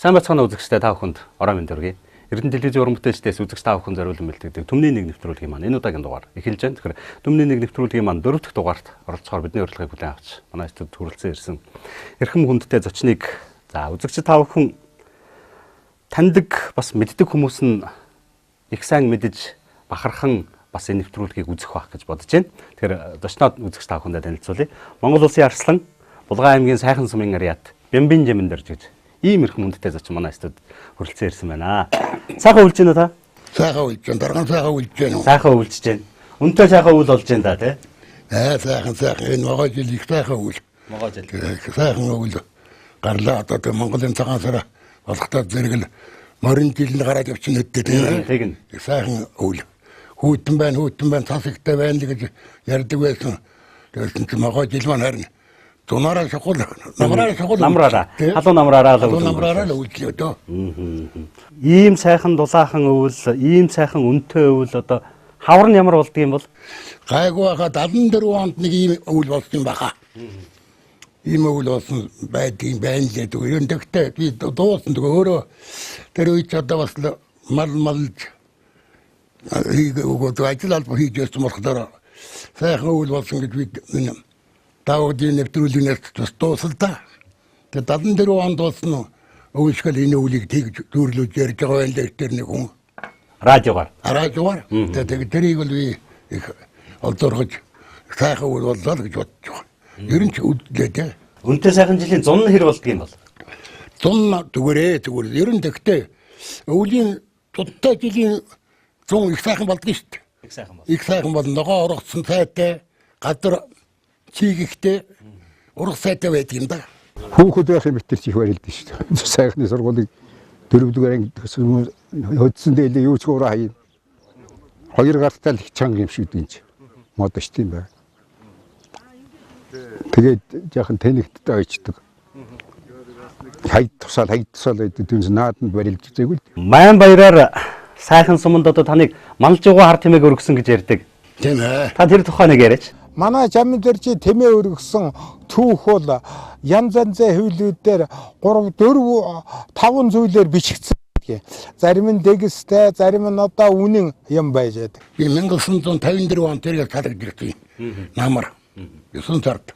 Сайн байцгаана үзэгчдээ, та бүхэнд орой мэнд хүргэе. Эрдэнэ телевизийн уран бүтээлчдээс үзэгч та бүхэн зориулан бэлтгэдэг Түмний нэг нэвтрүүлгийн маань энэ удаагийн дугаар эхэлж байна. Тэгэхээр Түмний нэг нэвтрүүлгийн маань дөрөв дэх дугаарт оролцохоор бидний урилгыг хүлээн авч манай студид хүрэлцэн ирсэн эрхэм хүндтэй зочныг, за, үзэгч та бүхэн таньдаг, бас мэддэг хүмүүс нь их сайн мэдэж бахархан бас энэ нэвтрүүлгийг үзэх байх гэж бодож байна. Тэгэхээр зочноод үзэгч та бүхэндээ танилцуулъя. Монгол Улсын Арслан, Булган аймгийн Сайхан сумын Ариат Бямбин Жаминдэрж гэж ийм эрхэм хүндтэй зочин манай студид хүрэлцэн ирсэн байна. Сайхан өвлж байна уу та? Сайхан өвлж байна. Дарган сайхан өвлж байна уу? Сайхан өвлж байна. Үнтэй сайхан өвөл болж байна да, тий? Аа, сайхан сайхан, энэ могой жил их сайхан өвөл. Могой жил. Сайхан өвөл гарлаа. Одоо тэг Монголын цагаан сар болохтой зэрэг л морин жил нь гараад явчихна гэдэг, тийм. Тэгнь. Сайхан өвөл. Хүүтэн байна, хүүтэн байна, цас ихтэй байна гэж ярьдаг байсан. Тэгсэн чинь могой жил маань харин зунаараа шухал, намраараа шухал. Намраараа. Халуун намраараа л өвөл. Намраараа л өвлөлөө дөө. Ийм сайхан дулаахан өвөл, ийм сайхан үнэтэй өвөл одоо хавар нь ямар болдго юм бол? Гайгүй байхаа, 74 онд нэг ийм өвөл болсон юм баха. Ийм өвөл болсон байдгийн байна лээ. Ер нь тэгтээ би дуусан. Тэгээ өөрөө тэр үед ч одоо бас мал малж хийгээ өгөөд ажил алба хийж байсан болохоор сайхан өвөл болсон гэж би энэ давгдын нэвтрүүлгнээс бас дуусал та. Тэгээ 74 онд болсон өвөлшгөл энэ өвлийг тэгж зүүрлүүлж ярьж байгаа байх лээ, тэр нэг хүн. Радиогоор. Радиогоор. Тэгээ тэрийг бол би их олзуургаж сайхан өвөл боллоо л гэж бодож байгаа. Ер нь ч үдлээ те. Үнэтэй сайхан жилийн зун нь хэр болдго юм бол? Зун зүгээрээ зүгээр. Ер нь тэгтээ өвлийн зудтай жилийн зун их сайхан болдго шүү дээ. Их сайхан бол. Их сайхан бол ногоо ургацсан цайтай, газар чийгэгтэй, урах сайтай байдаг юм да. Хүүхэд байх юм битэр их барилдсан шүү дээ. Сайхны сургуулийг дөрөвдүгээр анги хөдсөн дээлээ юу ч ураа хаяа. Хоёр гартаа л их чанга юм шиг дэнч. Мод шүү юм байна. Тэгээд яахан тэнэгттэй ойчдөг. Хайд тусаал, хайд тусаал гэдэг түнс нааданд барилж үзээгүй л. Майн баяраар Сайхан суманд одоо таныг малж угаа хар тэмээг өргөсөн гэж ярьдаг. Тийм ээ. Та тэр тухай нэг яриач. Манай Жаминдэржи тэмээ өргөсөн түүх бол янз янзын хөвлүүдээр 3 4 5 зүйлээр бичигдсэн гэдгийг. Зарим нь дэгстэй, зарим нь одоо үнэн юм байж байдаг. Би 1954 онд тэрийг халагдсан. Намар. 9 сард.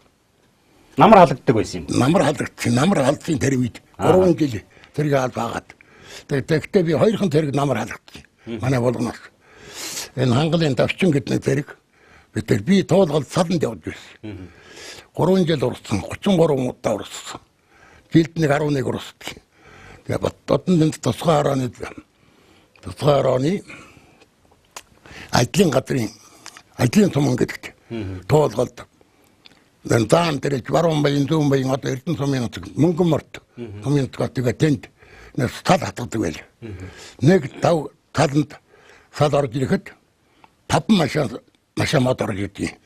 Намар халагддаг байсан юм. Намар халагдсан. Намар халдсан тэр үед 3 жил тэрийг албаагаад. Тэгэхдээ би хоёрхан тэрэг намар халагдсан. Манай Булганаас. Энэ хангалын давчин гэдэг нэг тэрэг. Би тэр би туулгал саданд явж байсан. 3 жил урссан, 33 удаа урссан. Жилд нэг 11 урсдаг. Тэгээ бодон тэнд тусгай орооны ажлын газрын ажлын суман гэдэгт туулгалд заан дээр баруун баян, зүүн баян, одоо Эрдэнэ сумын нутаг, мөнгөн морт сумын нутгаар тэгээ тэнд нэг тал хатгадаг байл. Нэг тав таланд сал орж ирэхэд таван машин мод орж ирдэг.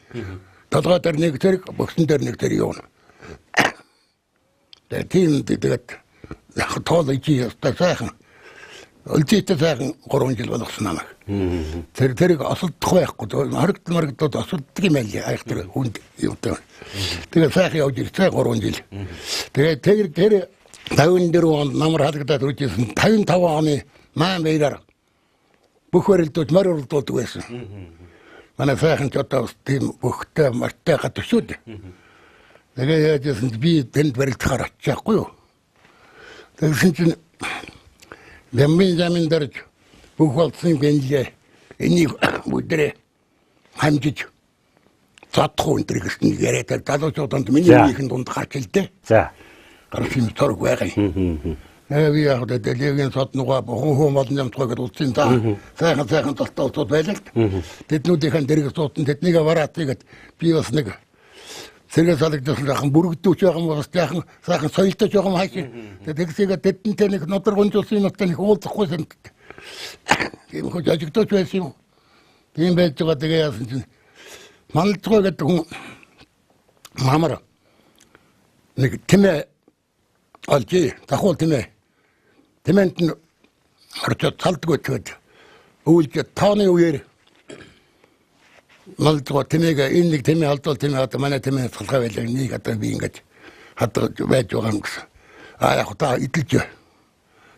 Толгой дээр нэг тэрэг, бөгсөн дээр нэг тэрэг явна. Тэгээ тийм тэгээд яг тоол ичи ёстой сайхан. Өлзийтэй сайхан 3 жил болгосон намайг. Тэр тэрийг осолдох байхгүй. Хоригдол моригдоод осолддог юм байл. Аяг тэр хүнд юмтай. Тэгээ сайхан явж ирсэн 3 жил. Тэгээ тэр тэр 54 онд намар халагдаад үржсэн, 55 оны маань баяраар бүх барилдууд морь уралдуулдаг байсан. Манай сайхан ч одоо бас тийм бөхтэй морьтой газар шүү дээ. Тэгээ яаж яасан чи би тэнд барилдахаар очихгүй юу. Тэгсэн чинь Бямбин замын дарж бүх болсон гэнлээ. Энийг бүгдээ хамжиж зодох уу энэ гэсэн нэг яриад залуучууданд миний үеийнхэн дунд гарч илдээ. Гарч юм цорог байгаа юм. Би яг дэлхийн сод нугаа бохон хөө модон ямцгаа гэдээ улсын та сайхан сайхан толтой улсууд байлаа л. Тэднүүдийнхэн дэрэг суудсан, тэднийг бараатыг гэд би бас нэг сэргээ салагдсан, сайхан бүрэгдүүч байгаа юм, бас сайхан сайхан соёлтой байгаа юм хаашаа. Тэгээд тэгсээгээ тэдэнтэй нэг нудар гонжуулсан юмтай нэг уулзахгүй санагд. Тийм хөө жожигдооч байсан юм. Тийм байж байгаа, тэгээ яасан чинь Малцгой гэдэг хүн мамар нэг тэмээ олжээ. Давхуул тэмээ. Тэмээнд нь орчоод салдгүй чөөд өвлж тооны үеэр Малцгой тэмээг энэ нэг тэмээ алдвал тэмээ одоо манай тэмээ салгаа байлаа. Нэг одоо би ингэж хадгалж байж байгаа юм гэсэн. А яг та идэлж.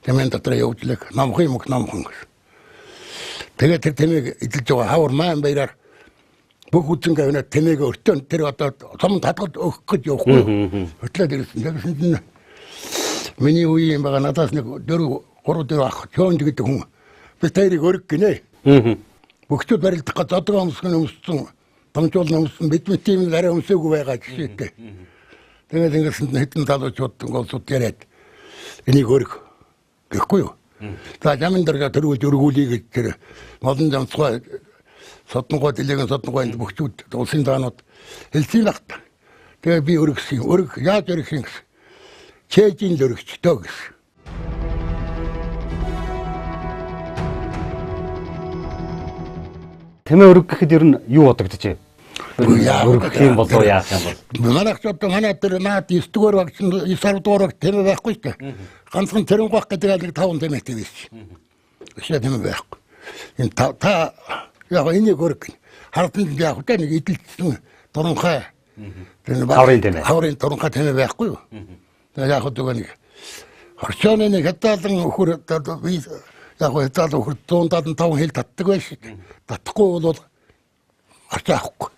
Тэмээн дотор явуулдаг номхон юм номхон гэсэн. Тэгээд тэр тэмээг эдэлж байгаа хавар маань баяраар бүх үзэн гавнаа тэмээг өртөө тэр одоо том татгад өгөх гэж явахгүй. Хөтлөөд ирсэн. Тэгсэн чинь миний үеийн байгаа надаас нэг 4 3 4 ах чөөнд гэдэг хүн би тэрийг өрг гинэ. Бөхчүүд барилдах гэж зодог өмсгөн өмссөн, томжуул өмссөн бид мэт тийм арай өмсөөгүй байгаа жишээтэй. Тэгээд ингэсэн чинь хэдэн залуучууд улсууд яриад энийг өрг гэхгүй юу. За замын дарга төрүүлж өргүүлье гэж тэр молон замцгай содонгой дэлеген содонгой бөхчүүд улсын даанууд хэлсэн багт. Тэгээ би өргөсөн. Өрг яаж өргөх юм гэсэн. Чэжин л өргөчтөө гэсэн. Тэмээ өрг гэхэд ер нь юу бодогдож байна? Өргөх юм болов яах юм бол? Манайх ч одоо манай тэр наад 9 дугаар багш 9 10 дугаар багш тэмээ байхгүй шүү дээ. Ганцхан тэрэн гох гэдэг алиг 5 тэмээтэй байсан. Өшөө тэмээ байхгүй. Энэ та яг энийг өрг. Хардсан яг тэ нэг эдэлсэн дуранхай. Хаврын тэмээ. Хаврын дуранхай тэмээ байхгүй юу? Тэгээ яг зүгээр нэг хорчооны нэг хятаалан өхөр би яг хятаалан өхөр 175 хэл татдаг байсан. Татахгүй бол арчаа авахгүй.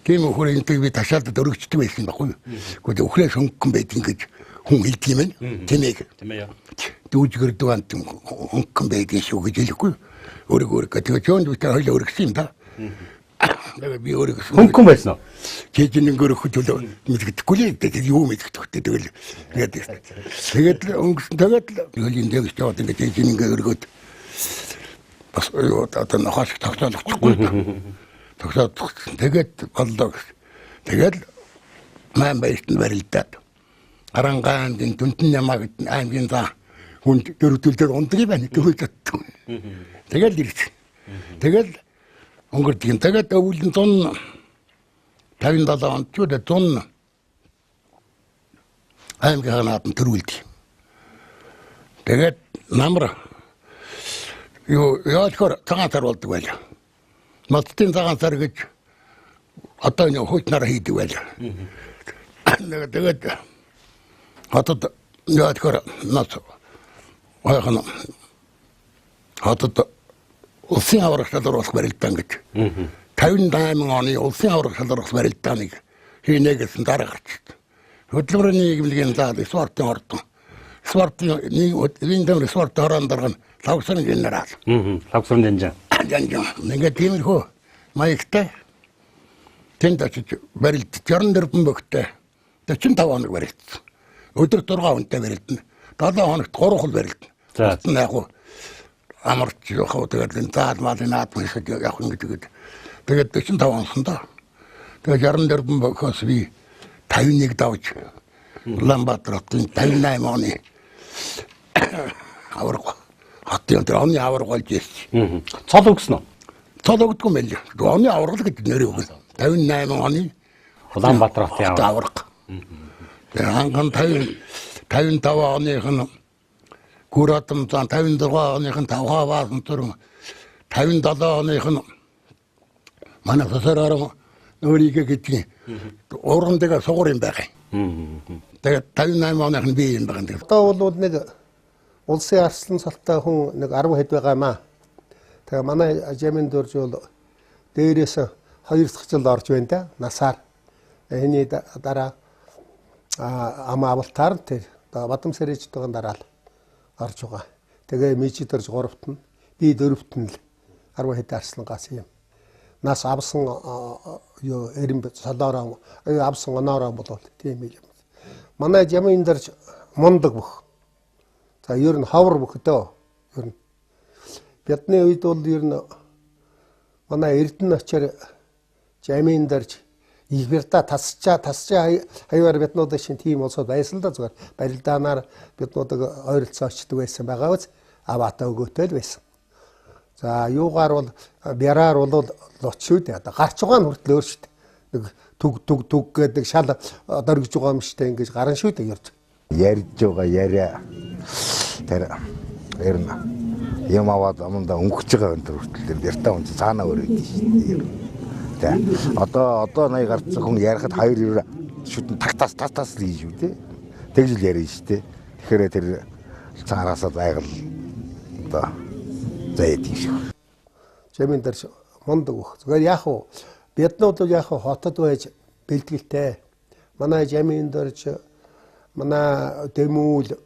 Тийм өхөр энтэй би ташаалдад өргөждөг байсан байхгүй юу? Гэхдээ өхрөө хөнгөн байдгийг гэж хүн хэлдэг юм байна. Тэмээг. Тэмээ яа. Дүүжгэрдэг ант хөнгөн байдгийг шүү гэж хэлэхгүй. Өрг өрг. Тэгээ чөөнд би тэр хоёул өргөсөн юм да. Тэгээ би өргөсөн. Хөнгөн байсан уу? Чэжин өргөх төлөө мэдгэдэггүй л дээ. Юу мэдгэх вэ? Тэгэл тэгээд тэгээд өнгөсөн тэгээд хөлийн дэгч яваад ингээд чэжин ингээ өргөөд бас юу одоо нохоос тогтоолохгүй. Тогтоод тэгээд боллоо гэсэн. Тэгээд маань баярт нь барилдаад Арангаан дүнтэн ямаа гэдэг аймгийн заа хүн дөрөвдөлдөр ундаг юм байна. Дөрөв татдаг. Тэгэл ирсэн. Тэгэл өнгөрдөг юм. Тэгээд өвлөн 157 онд ч үү 100 аймгийн наадам төрүүлдэг. Тэгээд намар юу яалхор цагаан сар болдог байлаа. Модтын цагаан сар гэж одоо энэ хүйт нар хийдэг байлаа. Тэгээд хотод яалхор нас ойхон хотод улсын аварга шалгаруулах барилдаан гэж 58 оны улсын аварга шалгаруулах барилдааныг хийнэ гэсэн дарга гарч. Хөдөлмөрийн нийгэмлэгийн зал спортын ордон. Спортын нийгмийн төмөр спортын хорон дарга нь Лавсан генерал. Лавсан жанжин. Жанжин. Ингээд тиймэрхүү маягтай тэнд очиж барилд 64 бөгтэй 45 хоног барилдсан. Өдөр 6 хүнтэй барилдана. 7 хоногт 3 хол барилдана. За. Яг уу амарч явах уу тэгээд энэ заал маалын наадам хийхэд явах юм гэдэг. Тэгээд 45 онсон доо. Тэгээд 64 бөгөөс би 51 давж Улаанбаатар хотын 58 оны аварга хотын тэр оны аварга болж ирсэн. Цол өгсөн үү? Цол өгдөггүй юм байл. Оны аварга гэдэг нэрийг өгнө. 58 оны Улаанбаатар хотын аварга. Тэр ханган 55 оных нь Гүратам зан 56 оных нь Тавхаа баасан зүрэн 57 оных нь манай сосороор өөрийгөө гэдгийг урган дэга сугар юм байгаа. Тэгээд 58 оных нь би юм байгаа. Одоо бол нэг улсын арслан салтай хүн нэг 10 хэд байгаа юм аа. Тэгээ манай Жамин дөрж бол дээрээс 2 дахь жил орж байна да насаар. Энэний дараа ам авалтаар тэр Бадам сэрэж байгаа дараа л орж байгаа. Тэгээ мижид орж 3-т нь би 4-т нь л 10 хэд арслангаас юм. Нас авсан юу эрен солоороо авсан оноороо болвол тийм юм. Манай Жамин дөрж мундаг бүх. За ер нь ховор бүх дөө. Ер нь бидний үед бол ер нь манай Эрдэнэ очоор Жамин дөрж Игберта тасчаа хаяар биднүүд шин тийм улсууд байсан л да зүгээр барилдаанаар биднүүдэг ойролцоо очдөг байсан байгаа үз аваатаа өгөөтэй л байсан. За юугаар бол бяраар бол луч шүү дээ. Одоо гарч байгаа нь хүртэл өөр шүү дээ. Нэг түг түг түг гэдэг шал дөргиж байгаа юм шүү дээ ингэж гарan шүү дээ явж. Ярьж байгаа яриа тэр ер нь юм аваад амандаа өнгөж байгаа энэ хүртэл тэр бяртаа хүн цаанаа өөр өгдөө шүү дээ. Одоо 80 гарцсан хүн ярихад хоёр ер шүтэн таг тас тас тас л хийж үү те. Тэгж л ярина шүү дээ. Тэгэхээр тэр Цаараасаа зайгал одоо заяад юм шиг. Жамин дэрч мундаг бүх. Зүгээр яг уу бид нар бол яг хотод байж бэлтгэлтэй. Манай жамин дэрч манай дэмүүл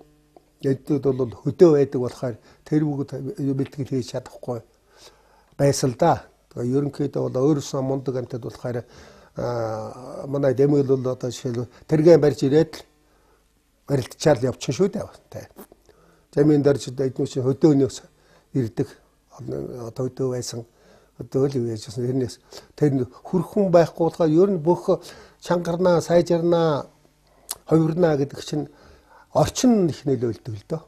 эднүүд бол хөдөө байдаг болохоор тэр бүгд бэлтгэл хийж чадахгүй байсан л да. Тэгээ ерөнхийдөө бол өөрөөсөө мундаг амтад болохоор манай дэмүүл бол одоо жишээлбэл тэргээ барьж ирээд л барилдчаал явчихсан шүү дээ. Замын дарж эднүү чинь хөдөөнөөс ирдэг. Одоо хөдөө байсан хөдөө л яжсэн. Тэрнээс тэр хөрхөн байхгүй болохоор ер нь бүх чангарнаа, сайжирнаа, хувирнаа гэдэг чинь орчин их нөлөөлдөг л дөө.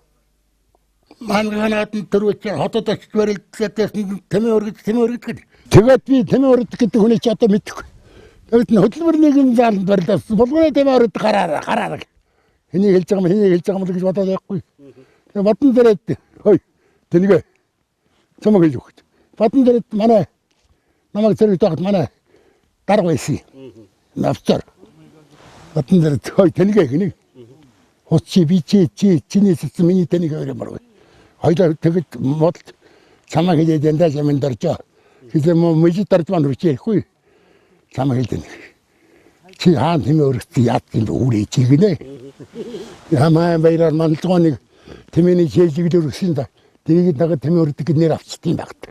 Манганаад нь төрөөч хотод очиж барилдлаа тэмээ өргөж тэмээ өргөж гэдэг. Тэгээд би тэмээ өргөж гэдэг хүний чи одоо мэдэхгүй. Тэгээд хөдөлмөр нийгмийн зааланд барилдсан. Булганы тэмээ өргөж гараараа гараараа. Хэнийг хэлж байгаа юм, хэнийг хэлж байгаа юм гэж бодоод байхгүй. Тэгээ Бадан дээрээ хой тэнийгэ чамаг хэлж өгч. Бадан дээрээ манай намайг зэрэг тахад манай дарга байсан. Навцар. Бадан дээр хой тэнийгэ гинэ. Хуци би чи чи чиний сэцэн миний тэнийгэ өөр юм арга. Хоёлаа тэгэд модалт чамаг хэлээд янда ямын доржоо. Хэлээ мө мөж дорж маань хүрч ярихгүй. Чамаг хэлдэн. Чи хаан тэмээ өргөцсөн яад юм бэ үрээ чи гинэ. Ямаа баяраар мандлагоо нэг тэмээний чэйжиг л өргөсөн да. Тэрийг нагаад тэмээ өргөдөг гэж нэр авчт юм багт.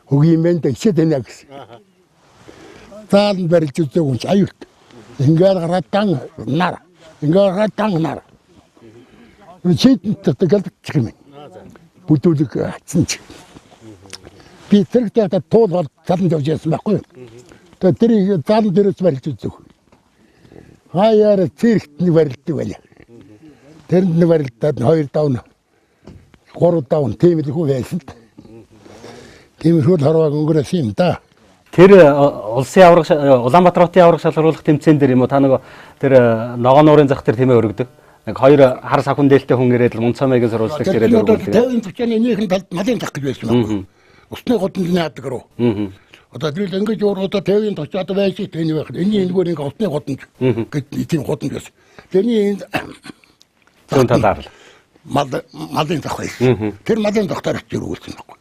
Хөг юм байна да ичээд байна гэсэн. Зааланд барилж үзээг хүн чи аюулт. Ингээл гараад дан нар. Ингээл гараад дан нар. Чийдэнт гэлдчих юм. Бүдүүлэг хатсан чи. Би зэрэгтэй хатад туул бол цалан явж яасан байхгүй юу? Тэгээ тэр заалан дээрээс барилж үзэв. Хаяар цэрэгт нэг барилдаг байлаа. Тэрэнд нэг барилдаад 2 давна 3 давна тийм л хүү байсан. Тиймэрхүү л хорвоог өнгөрөөсөн юм да. Тэр улсын авраг Улаанбаатар хотын авраг шалгаруулах тэмцээн дээр юм уу та нөгөө тэр ногоон нуурын зах дээр тэмээ өргөдөг. Нэг хоёр хар сахун дээлтэй хүн ирээд л Мунцамайгийн сурвалжлагч ирээд өргөдөг. 50 төвчний нийхэн талд малын зах гэж байсан байна. Усны годамжны яадаг руу. Одоо тэр л ингэж өөр одоо 50 төвч одоо байж тэний байх. Энийн энэгээр ингээ усны годамж гэж тийм годамж байсан. Тэрний энэ зүүн талаар л малын зах байсан. Тэр малын захтаар очиж өргүүлсэн байхгүй.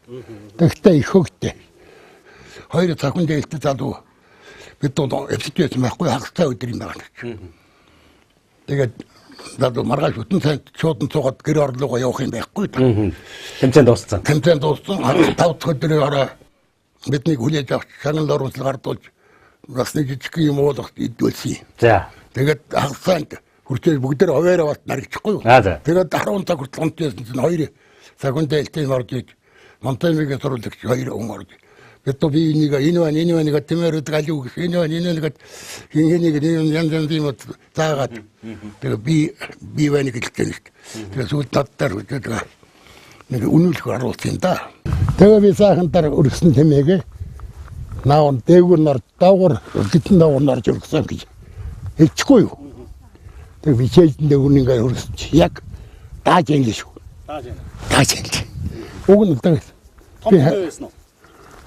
Тэгтээ их хөгтэй. Хоёр цахин дээлтэй залуу бид дунд эвсэж байсан байхгүй хагастай өдөр юм байгаа гэж. Тэгээд залуу маргааш бүтэн сайн шуудан цугаад гэр орлогоо явах юм байхгүй. Тэмцээн дууссан. Тэмцээн дууссан. 5 дахь өдрийн орой биднийг хүлээж авч шагнал оруулал гардуулж бас нэг жижиг юм уулах идвэлсэн. За. Тэгээд хагасаанд хүрчээ бүгдээр хуваараа бас наригчихгүй юу. Тэгээд 10 цаг хүртэл унтжсэн чинь хоёр цагун дээлтэй юм орж иж Монтемигийн сурвалжлагч хоёр хүн орж. Бид би энийг энэ байна энэ байна гэдэг тэмээр өдөг алив гэсэн энэ байна энэ байна гэдэг хин хэнийг янз янз юм заагаад тэгээ би байна гэж хэлсэн шүү дээ. Тэгээ сүүлд наддаар тэгээ нэг үнүүлэх оруулсан юм да. Тэгээ би сайхан дараа өргөсөн тэмээгээ наав дээгүүр нор давгар гитэн давгар норж өргөсөн гэж хэлчихгүй юу. Тэгээ би чэйжэн дээгүүр ингээ өргөсөн чи яг дааж юм шүү. Дааж юм. Дааж юм. Уг нь л Том байсан уу?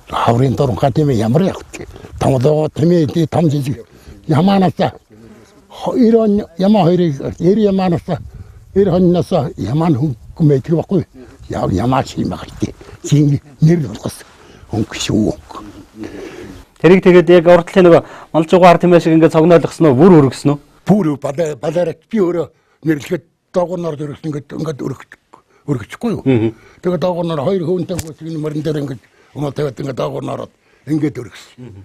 Хаврын дурмхаа тэмээ ямар явах вэ? Том доо тэмээ том жижиг ямаанаас 90 ямаа хоёрыг 90 ямаанаас 90 хонноос ямаан хөнгөн байдаг байхгүй ямаа чи юм багт. Чин нэр болгосон. Хөнгө шүү. Тэрийг тэгээд яг урдлын нөгөө малжуугаар тэмээ шиг ингээд цогноолгосон уу? Бүр өргөсөн үү? Бүр балаараа би өөрөө нэрлэхэд доогуур нор өргөсөн ингээд ингээд өргөчихгүй юу. Тэгээд доогуур нор хоёр хөөнтэй гүйцэг энэ морин дээр ингээд умаа тавиад ингээд доогуур нороод ингээд өргөсөн.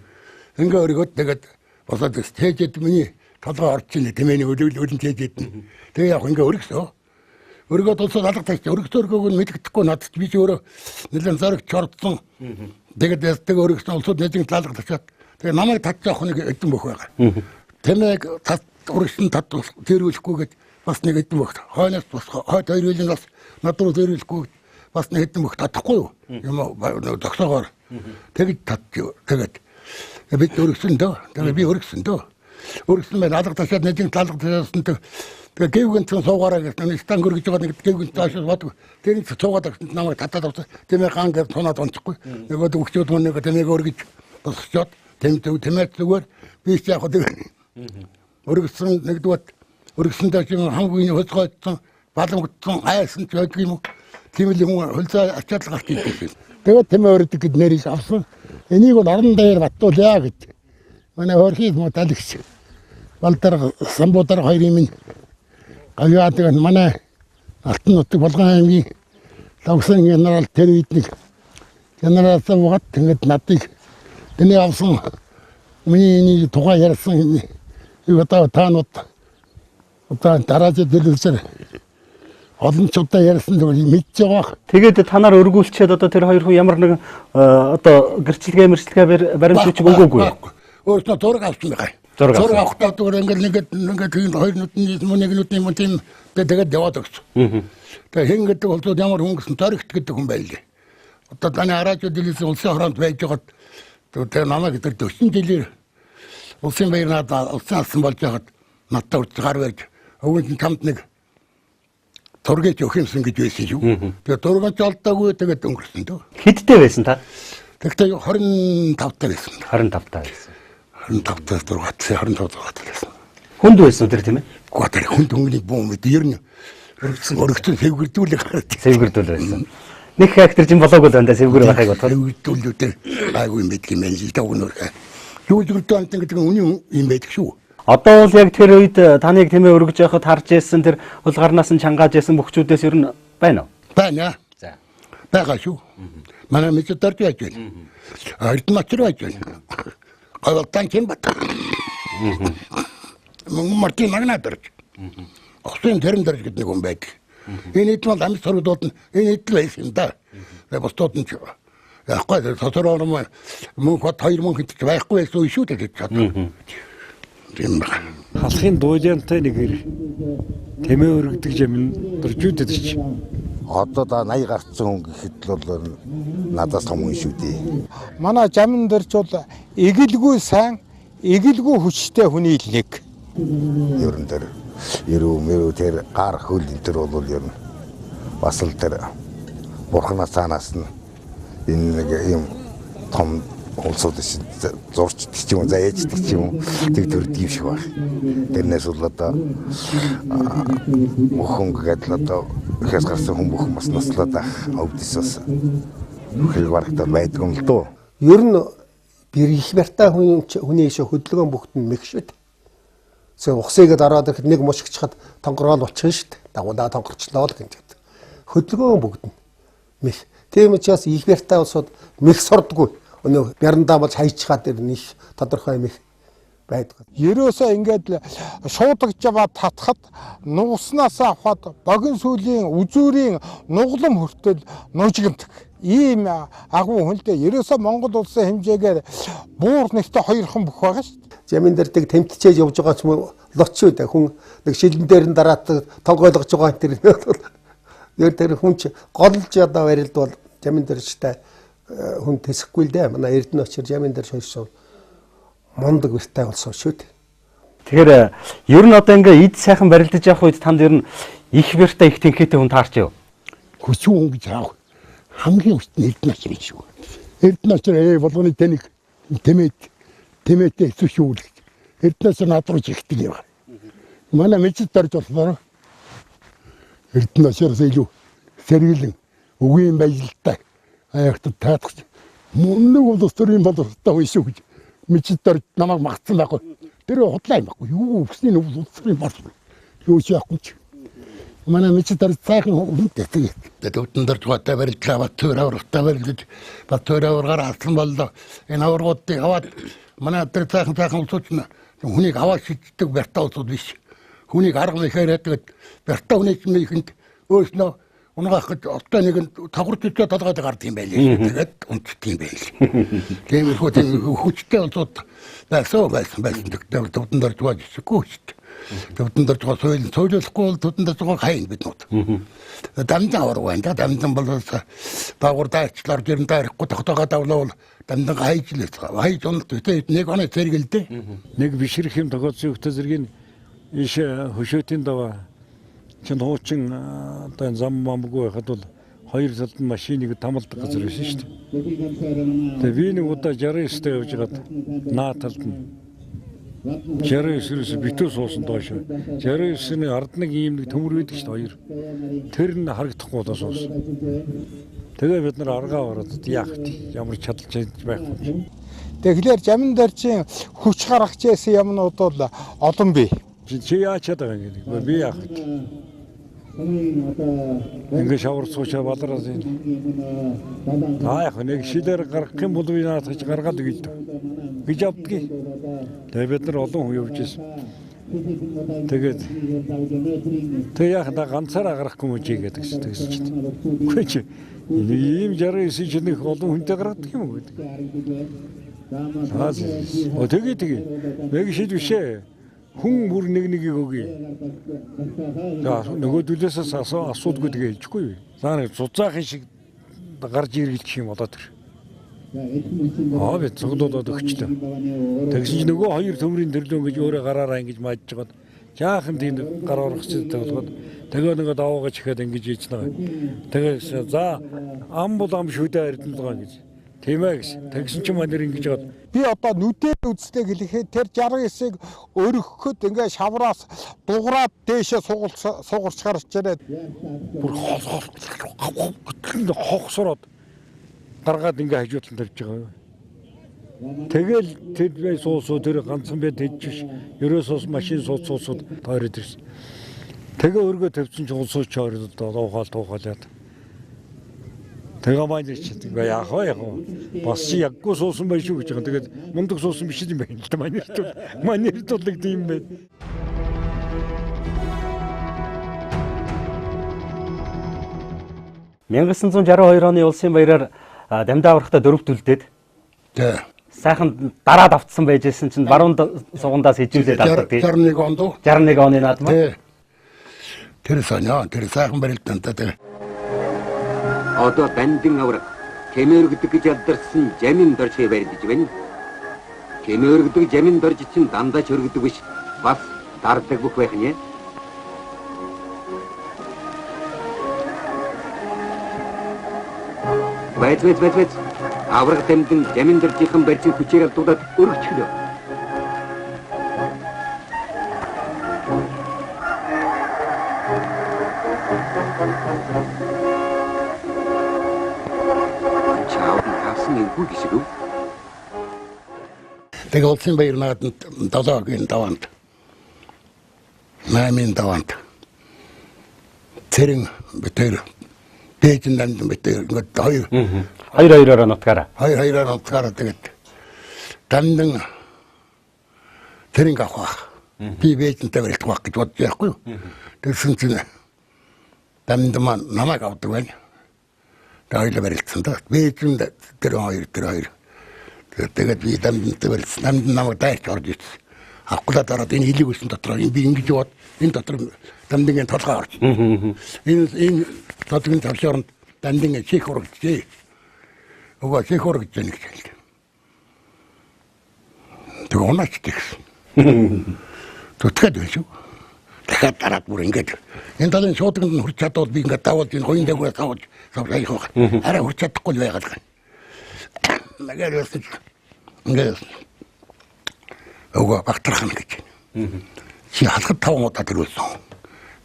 Ингээ өргөөд тэгээд босоод цээжэд миний толгой орж ийн тэмээний өлөөл өлөн цээжэд нь. Тэгээ яг ингээ өргөсөө. Өргөөд улсад алга тавьчих. Өргөсөө өргөөг нь мэддэхгүй надад би ч өөрөө нэлээд зориг чордсон. Тэгээд ястаг өргөсөн улсууд нэгэн талга тавьчаад тэгээ намайг татчих нэг эдэн бөх байгаа. Тэмээг тат өргөсөн тат тэрүүлэхгүй гэж бас нэг эдэн бөх. Хойноос бас хойд хоёр үеийн бас над руу тэрүүлэхгүй бас нэг эдэн бөх татахгүй юу? Юм зогсоогоор тэгж тат тэгээд бид өргөсөн дөө. Тэгээ би өргөсөн дөө. Өргөсөн байна. Алга ташаад нэгэн талга ташаасан тэгээ гэвгэнцэн суугаараа гэсэн стан өргөж байгаа нэг гэвгэн таашаа бод. Тэр нэг суугаад авсан намайг татаад авсан. Тэмээ ган гэж тунаад онцохгүй. Нөгөө өгчөөд мөн нэг тэмээг өргөж босчоод тэм төв тэмээ зүгээр би ч яг тэгээ өргөсөн нэгдүгээр өргөсөндөө чинь хамгийн хөцгойдсон Баламгдсан айсан ч байдаг юм уу. Тийм л юм хөлзөө ачаал гарч ирдэг. Тэгээд тэмээ өрдөг гэд нэрийг авсан. Энийг бол орон даяар баттуулъя гэж. Манай хөрхий муталагч. Балдар самбуудар хоёрын минь гавьяадаг манай Алтан нутаг Булган аймгийн Лавсан генерал тэр үед нэг генерал суугаад ингээд надыг тэний авсан миний энийг тухай ярьсан юу одоо таанууд одоо дараачид төлөвсөр олон ч удаа ярьсан зүйл мэдж байгаа. Тэгээд та нар өргүүлчихэд одоо тэр хоёр хүн ямар нэгэн одоо гэрчлэгээ мэрчлэгээ баримт бичиг өгөөгүй юу? Өөртөө зураг авсан байгаа. Зураг авахдаа зүгээр ингээд ингээд тийм хоёр нүдний нэг нүдний юм тийм тэгээд яваад өгсөн. Тэгээд хэн гэдэг бол ямар хүн гэсэн зоригт гэдэг хүн байлээ. Одоо таны араачууд дэлсэн улсын хороонд байж байгаад тэгээд намайг тэр 40 жилээр улсын баяр надад улсын алсан болж байгаад надад урд гар барьж өвөнд нь чамд нэг зургийг өгөх юмсан гэж байсан шүү. Тэгээд зургаач олдоогүй тэгээд өнгөрсөн дөө. Хэдтэй байсан та? Тэгтээ 25 таа байсан. 25 таа байсан. 25 таа зургаатсан 25 зургаатай байсан. Хүнд байсан тэр тийм ээ? Гэхдээ тэр хүнд хөнгөний бүүн мэд ер нь өргөцсөн сэвгэрдүүлэг гараад. Сэвгэрдүүл байсан. Нэг хактер жин болоогүй л байна да сэвгэр байхыг бодоход. Сэвгэрдүүлүүдээр гайгүй юм байдаг юм байна л да өгнөр. Юу зөрдөө амтан гэдэг нь үнэн юм байдаг шүү. Одоо бол яг тэр үед таныг тэмээ өргөж явахад харж байсан тэр хул гарнаас нь чангааж байсан бөхчүүдээс ер нь байна уу? Байна. За. Байгаа шүү. Манай мэдээ дорж байж байна. Эрдэнэ байж байна. Говьтан ким бат. Мөн Мартин магна дорж. Осын тэрэн дорж гэдэг нэг хүн байдаг. Энэ хэд бол амьд соргодууд нь энэ хэд л байсан юм да. Тэгээ бусдууд нь ч яахгүй сосороор мөн хот хоёр мөн хэд ч байхгүй байсан шүү дээ гэж чадсан. Тийм байна. Халахын дуулиантай нэг тэмээ өргөдөг жам дөржүүдэд чи. Одоо да 80 гарцсан хүн гэхэд л бол надаас том хүн шүү дээ. Манай жамин дөрж бол эгэлгүй сайн, эгэлгүй хүчтэй хүний л нэг. Ер нь тэр ерөө мөрөө тэр гар хөл энэ төр бол ер нь бас л тэр бурхнаас цаанаас нь энэ нэг юм том улсууд зурчдаг ч юм уу, заяачдаг ч юм уу тэг төрдөг юм шиг баг. Тэрнээс бол одоо бүхэн гэдэг л одоо ихээс гарсан хүн бүхэн бас наслаад ах өвдөс бас хэрэг барагтаа байдаг юм л дөө. Ер нь их бартай хүний ишээ хөдөлгөөн бүгд нь мэх шүү дээ. Зөв ухсыгээд ороод ирэхэд нэг мушгичхад тонгорол болчихно шүү дээ. Дагуулаа тонгорчлоо л гэнэ. Хөдөлгөөн бүгд нь мэх. Тийм учраас их бартай улсууд мэх сурдаггүй. Өнөө бярандаа болж хайчхаад тэр нь их тодорхой мэх байдаг. Ерөөсөө ингээд шуудагч аваад татхад нугаснаасаа авахад богино сүлийн үзүүрийн нуглам хүртэл нужигддаг. Ийм агуу хүн л дээ. Ерөөсөө Монгол улсын хэмжээгээр буур нэгтээ хоёрхан бүх байгаа шүү дээ. Замын дэрдэг тэмтчээж явж байгаа ч юм уу лоч үү дээ. Хүн нэг шилэн дээр нь дараад тонгойлгож байгаа энэ тэр. Ер тэр хүн ч голж одоо барилд бол замын дэржтэй хүн тэсэхгүй л дээ. Манай Эрдэнэ очир замын дэрж хоёрсон мундаг бэртай болсон шүү дээ. Тэгэхээр ер нь одоо ингээ эд сайхан барилдаж явах үед танд ер нь их бэртэй их тэнхээтэй хүн таарч юу? Хүчүү хүн гэж аах. Хамгийн хүчтэй нь Эрдэнэ очир шүү. Эрдэнэ очир болгоны тэнийг тэмээд тэмээтэй хэцүү шүү л гэж. Эрдэнэ очир над руу жигдэг юм байна. Манай мэдж дорж болохоор Эрдэнэ очироос илүү сэргийлэн үгийн баялтай аягт таадах мөнөг улс төрийн боловсролтой хүн шүү гэж мэдж дорж намайг магтсан байхгүй. Тэр худлаа юм байхгүй. Юу өсний улс төрийн боловсрол юу ч яахгүй ч. Манай мэдж дорж сайхан хүнтэй тэгээд. Төвдөн дорж гоотой барилдлаа Баттөр аврагтай барилдаж Баттөр аваргаар алсан боллоо. Энэ аваргуудыг аваад манай тэр сайхан сайхан улсууд нь хүнийг аваад шиддэг бяртаа улсууд биш. Хүнийг арга мэхээр тэгээд бяртаа хүний мэхэнд өөрснөө унгаах гэж одоо нэг нь тогорч өчөө толгойд гардаг юм байлээ. Тэгээд унтдаг юм байл. Тиймэрхүү тийм хүчтэй улсууд байсан байсан байсан. Тэгтээ төвдөн дорж байгаа жишггүй шүү дээ. Төвдөн дорж байгаа соёл соёлохгүй бол төвдөн дорж байгаа хайн бид нууд. Дамжин аварга байна да. Дамжин бол даагуур дайчлаар жирэн дайрахгүй тогтоогоо давлуул дамжин хайж л байсан. Хайж уналт үтэй нэг оноо зэрэгэлдэ. Нэг бишрэх юм тохиолдсон өгтө зэргийн иш хөшөөтийн даваа чин хуучин одоо зам мамгүй байхад бол хоёр талд нь машиныг тамалдаг газар байсан шүү дээ. Тэгээ би нэг удаа 69-тэй явж байгаад наа талд нь 69-өөс битүү суусан доош. 69-ний ард нэг ийм нэг төмөр байдаг шүү дээ хоёр. Тэр нь харагдахгүй болоо суусан. Тэгээ бид нар аргаа ороод яах вэ? Ямар чадал чадж байхгүй. Тэгэхээр Жамин доржийн хүч гаргаж ирсэн юмнууд бол олон бий. Чи яаж чадаа юм гэдэг. Би яах вэ? Ингээ шавар суучаа балараад энэ. Аа яг нэг шилээр гаргах юм бол би наадах гэж гаргаад өгье л дээ. Гэж авдгийг. Тэгээ бид нар олон хүн явж ирсэн. Тэгээд тэг яах та ганцаараа гарахгүй юм чи гэдэг чинь тэгсэн чинь. Үгүй чи ийм 69 чинь нэг олон хүнтэй гаргадаг юм уу гэдэг. Аа тэгээ тэгээ. Нэг шил биш ээ. Хүн бүр нэг нэгийг өгье. За нөгөөдөлөөс асуудгүй тэгээ хэлчихгүй юу. За нэг зузаахын шиг гарч иргэлчих юм болоо тэр. Аа би цуглуулад өгчлөө. Тэгсэн чинь нөгөө хоёр төмрийн төрлөө ингэж өөрөө гараараа ингэж маажж жагаад жаахан тийм гар орох зүйтэй болгоод тэгээ нөгөө даваагаа чихээд ингэж ийж байгаа. Тэгээ за ам бол ам шүү дээ эрдэнэ гэж. Тийм ээ гэж. Тэгсэн чинь манер ингэж жагаад би одоо нүдээр үздэг хэлэхэд тэр 69-ыг өргөхөд ингээ шавраас дуграад дээшээ сугарч гарч ирээд бүр хохсороод гаргаад ингээ хажуудлан тавьж байгаа. Тэгэл тэр бай суусуу тэр ганцхан бай тэжж биш. Ерөөсөөс машин сууцуусууд тойроод ирсэн. Тэгээ өргөө тавьсан чинь улсууч ойроод уухаал туухаалаад. Тэгээ маань чи тэгээ яах вэ яах вэ? Бас чи яггүй суусан байх шүү гэж байгаа. Тэгээд мундаг суусан биш юм байна л да. Манерт бол нэг тийм байна. 1962 оны улсын баяраар дамдаа аврахтаа дөрөвт үлдээд. Тэ. Сайхан дараад автсан байж байсан чинь баруун сугандаас хижүүлээд авдаг тий. 61 онд уу? 61 оны наадмаа. Тий. Тэр сонио, тэр сайхан барилдаантай тий. Одоо дамдын авраг тэмээ өргөдөг гэж ядарсан Жамин доржийг барилдаж байна. Тэмээ өргөдөг Жамин дорж чинь дандаа ч өргөдөг биш, бас дардаг бүх байх нь. Байц байц байц байц. Авраг дамдын Жамин доржийнхан барьсан хүчээр алдуулаад өргөчглөө. Тэгээ улсын баяр нааданд 7-гийн даваанд 8-ын даваанд цэрэн битэр дээжин дамдан битэр ингээд хоёр хоёроор нутгаараа хоёроор нутгаараа тэгээд дамдан цэрэн авах байх. Би бээжинтэй барилдах байх гэж бодож байхгүй юу. Тэгсэн чинь дамдан маань намайг авдаг байна. Тэгээ хоёулаа барилдсан да. Бээжинд тэр хоёр Тэгээд би дамдтай барилдсан. Дамдан намайг дайрч орж ирсэн. Авахлаа дараад энэ хилийг өсөн дотор би ингэж яваад энэ дотор дамдынгийн толгой орж. Энэ толгойн тавшаанд дамдын чих урагджээ. Өгөө чих урагж гэж хэлдэг. Тэр унаач тэгсэн. Зүтгээд байсан. Дахиад дараад бүр ингэж энэ талын шууданд нь хүрч чадвал би ингээд даваад энэ хоёрын дагуу савж савж байх. Арай хүрч чадахгүй л байгаад байна. Нэгээр яасан ингээд өгөө багтрах гэж. Чи халахад 5 удаа төрүүлсэн.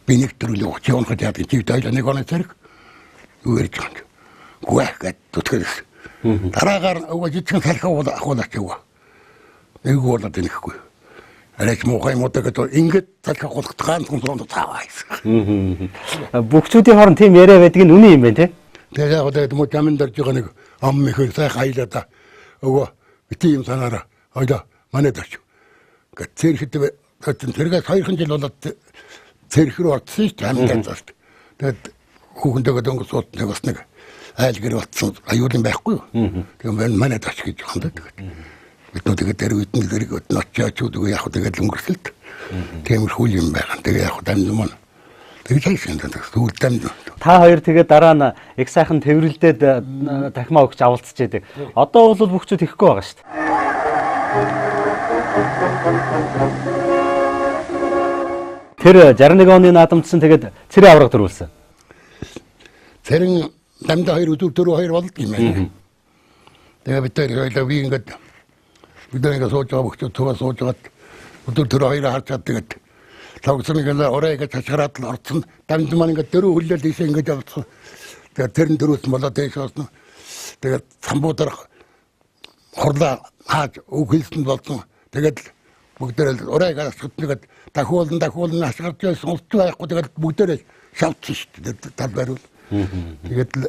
Би нэг төрүүлээ. Чи унахад яадаг? Чи хоёлаа нэг оноо цариг юу ярьж байгаа юм. Гүэх гэд зүтгэл. Дараагаар өгөө жижигэн салхи ахуулаач өгөө. Нэг болоод инехгүй. Арайч муухай муутай гэдэг ингээд салхи ахуулахад ганцхан суранд цааваа гэсэн. Бүгчүүдийн хооронд тийм яриа байдаг нь үнэн юм байна те. Тэгээ яг тэгээд муу замын дорж байгаа нэг ам их сайхан аялаа да. Өгөө бити юм санаараа хоёлаа манайд очив. Ингээд цэрхэд тэргээс 2 жил болоод цэрх рүү орсон шүү дээ амьдаа залт. Тэгээд хүүхэндээ дөнгөж сууд нэг бас нэг айл гэр болцсон аюул юм байхгүй юу. Тэгээ манайд очих гэж байгаа юм да. Тэгээд бид нөө тэгээд тэр үед нь зэрэг очиж очиж яг тэгээд өнгөрсөлт. Тиймэрхүү юм байгаа. Тэгээ яг дамд юм. Тэгж хайсан даа. Сүүл дамд. Та хоёр тэгээд дараа нь их сайхан тэврэлдээд дахимаа өгч авалцж яадаг. Одоо бол бүгчүүд ихгүй байгаа шүү дээ. Тэр 61 оны наадамдсан тэгээд цэрэн авраг төрүүлсэн. Цэрэн дамдаа хоёр өдөр дөрөв хоёр болд юм байна. Тэгээ бид хоёр хоёлаа би ингээд бид нар ингээд сууж байгаа бүгчүүд цугаа сууж байгаад Өдөр тэр хоёроо харчаад тэгээд логсон ингээл орой гэж хашгираад л орцсон. Дамд маань ингээд дөрөв хүлээл ийшээ ингээд явцсан. Тэгээд тэр нь дөрөвс болоо дээш болсон. Тэгээд самбуудаар хурлаа хааж үг хэлсэн болсон. Тэгээд бүгдээрээ орой гэж хашгираад дахиулан хашгирч байсан улц байхгүй тэгээд бүгдээрээ шавцсан шүү дээ. Тал бариул. Тэгээд л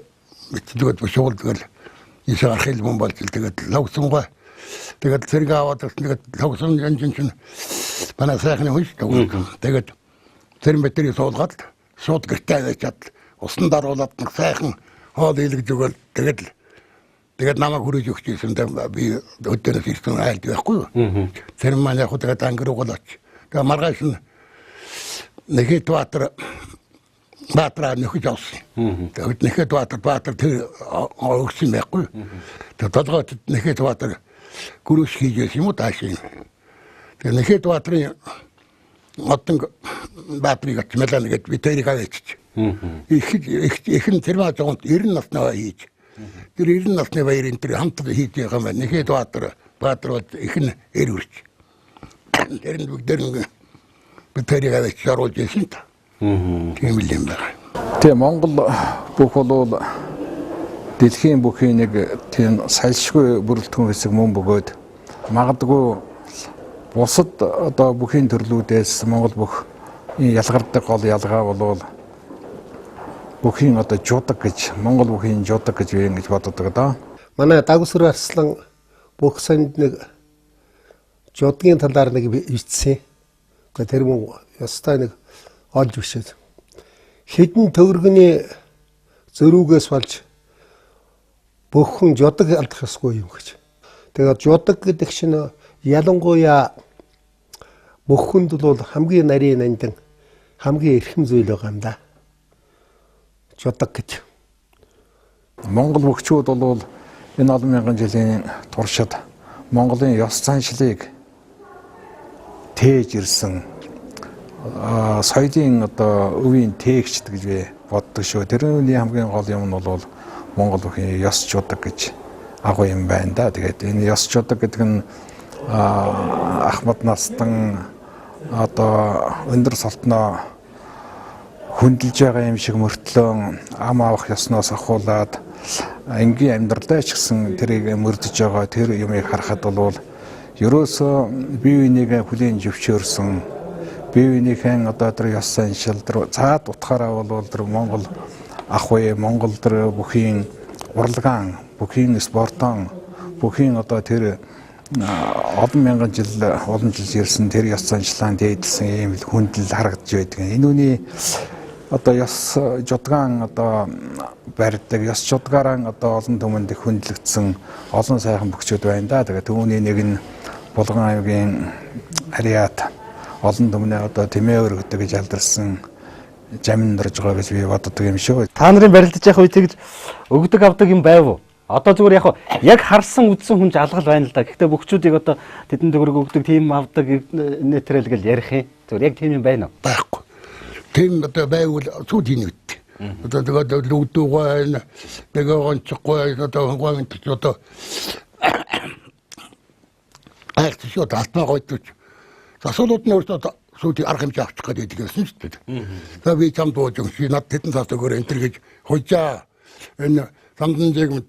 мэддэг бушуул тэгэл ийшээ гарах юм болж тэгээд логсонгой. Тэгээд цэрэг аваад ирсэн. Тэгээд логсон янжин чинь манай сайхны хүн шүү дээ. Тэгээд тэр мэтрийг суулгаад шууд гэртээ аваачаад усан даруулаад нэг сайхан хоол ийлгэж өгөөл тэгээд намайг хүрээж өгч ирсэн. Би өдөөрөөс ирсэн айлд байхгүй юу. Тэр маань яг тэгээд ангир угаал очи. Тэгээд маргааш нь Нэхэд Баатраа нөхөж авсан. Тэгээд Нэхэд Баатар тэр өгсөн байхгүй. Тэгээд толгойд Нэхэд Баатар гүрүүш хийж байсан юм уу таашийн. Тэгээд Нэхэд Баатрын модон Баатрыг очмалаа нэгэд би тэрийг авчиж. Их нь тэр маа зогонт 90 насны бай хийж. Тэр 90 насны баярын тэр хамт хийж байгаа юм байна. Нэхэд Баатар бол их нь эр үрч. Тэр нь бүгдээр нь би тэрийг авчиж оруулж ирсэн та. Тийм л юм байна. Тийм Монгол бүх болвол дэлхийн бүхийн нэг тийм салшгүй бүрэлдэхүүн хэсэг мөн бөгөөд магадгүй бусад одоо бүхийн төрлүүдээс Монгол бүх ялгардаг гол ялгаа болвол бүхийн одоо жудаг гэж Монгол бүхийн жудаг гэж би ингэж боддог доо. Манай Дагсүр Арслан бүх санд нэг жудгийн талаар нэг бичсэн. Гэхдээ тэр мөн ёстой нэг олж бишээ. Хэдэн төгрөгний зөрүүгээс болж бөхөн жудаг алдах ёсгүй юм гэж. Тэгээд жудаг гэдэг чинь ялангуяа бөхөнд бол хамгийн нарийн нандин хамгийн эрхэм зүйл байгаа юм да. Жудаг гэж. Монгол бөхчүүд бол энэ олон мянган жилийн туршид Монголын ёс заншлыг тээж ирсэн соёлын одоо өвийн тээгчд гэж би боддог шүү. Тэрний хамгийн гол юм нь бол Монгол бүхийн ёс жудаг гэж агуу юм байна да. Тэгээд энэ ёс жудаг гэдэг нь ахмад настан одоо өндөр салтноо хөндлөж байгаа юм шиг мөртлөө ам авах ёсноос ахуулаад энгийн амьдралаа ч гэсэн тэрийг мөрдөж байгаа тэр юмыг харахад бол ерөөсөө бие биенийг хүлээн зөвшөөрсөн бие биенийхэн одоо тэр ёс заншил тэр цаад утгаараа бол тэр Монгол ах үе Монгол тэр бүхийн урлагаан бүхийн спортон бүхийн одоо тэр олон мянган жил уламжилж ирсэн тэр ёс заншлаан дээдлсэн ийм хүндлэл харагдаж байдаг. Энэ үний одоо ёс жудгаан одоо барьдаг, ёс жудгаараа одоо олон түмэнд хүндлэгдсэн олон сайхан бөхчүүд байна да. Тэгээд түүний нэг нь Булган аймгийн Ариат олон түмнээ одоо тэмээ өргөдөг гэж алдарсан жамин доржгоо гэж би боддог юм шүү. Та нарын барилдаж явах үе тэгж өгдөг авдаг юм байв уу? Одоо зүгээр яг харсан үдсэн хүн жалгал байна л да. Гэхдээ бөхчүүдийг одоо тэдэн төгрөг өгдөг, тийм авдаг нэтэрэл гэл ярих юм. Зүгээр яг тийм юм байна уу? Байхгүй. Тийм одоо байвал сүйд хийнэ үт. Одоо тэгээд лүгдүүгэй нэг гонцохгүй одоо гон одоо айх шүү алтмаа гойдож. Засуулууд нь өөрсдөө сүйд арга хэмжээ авчих гэдэг гэсэн шүү дээ. Тэгээ би чам дууж өгч над тэдэн цаас өгөөр энэ төр гэж хожаа энэ самдан зэгмэд.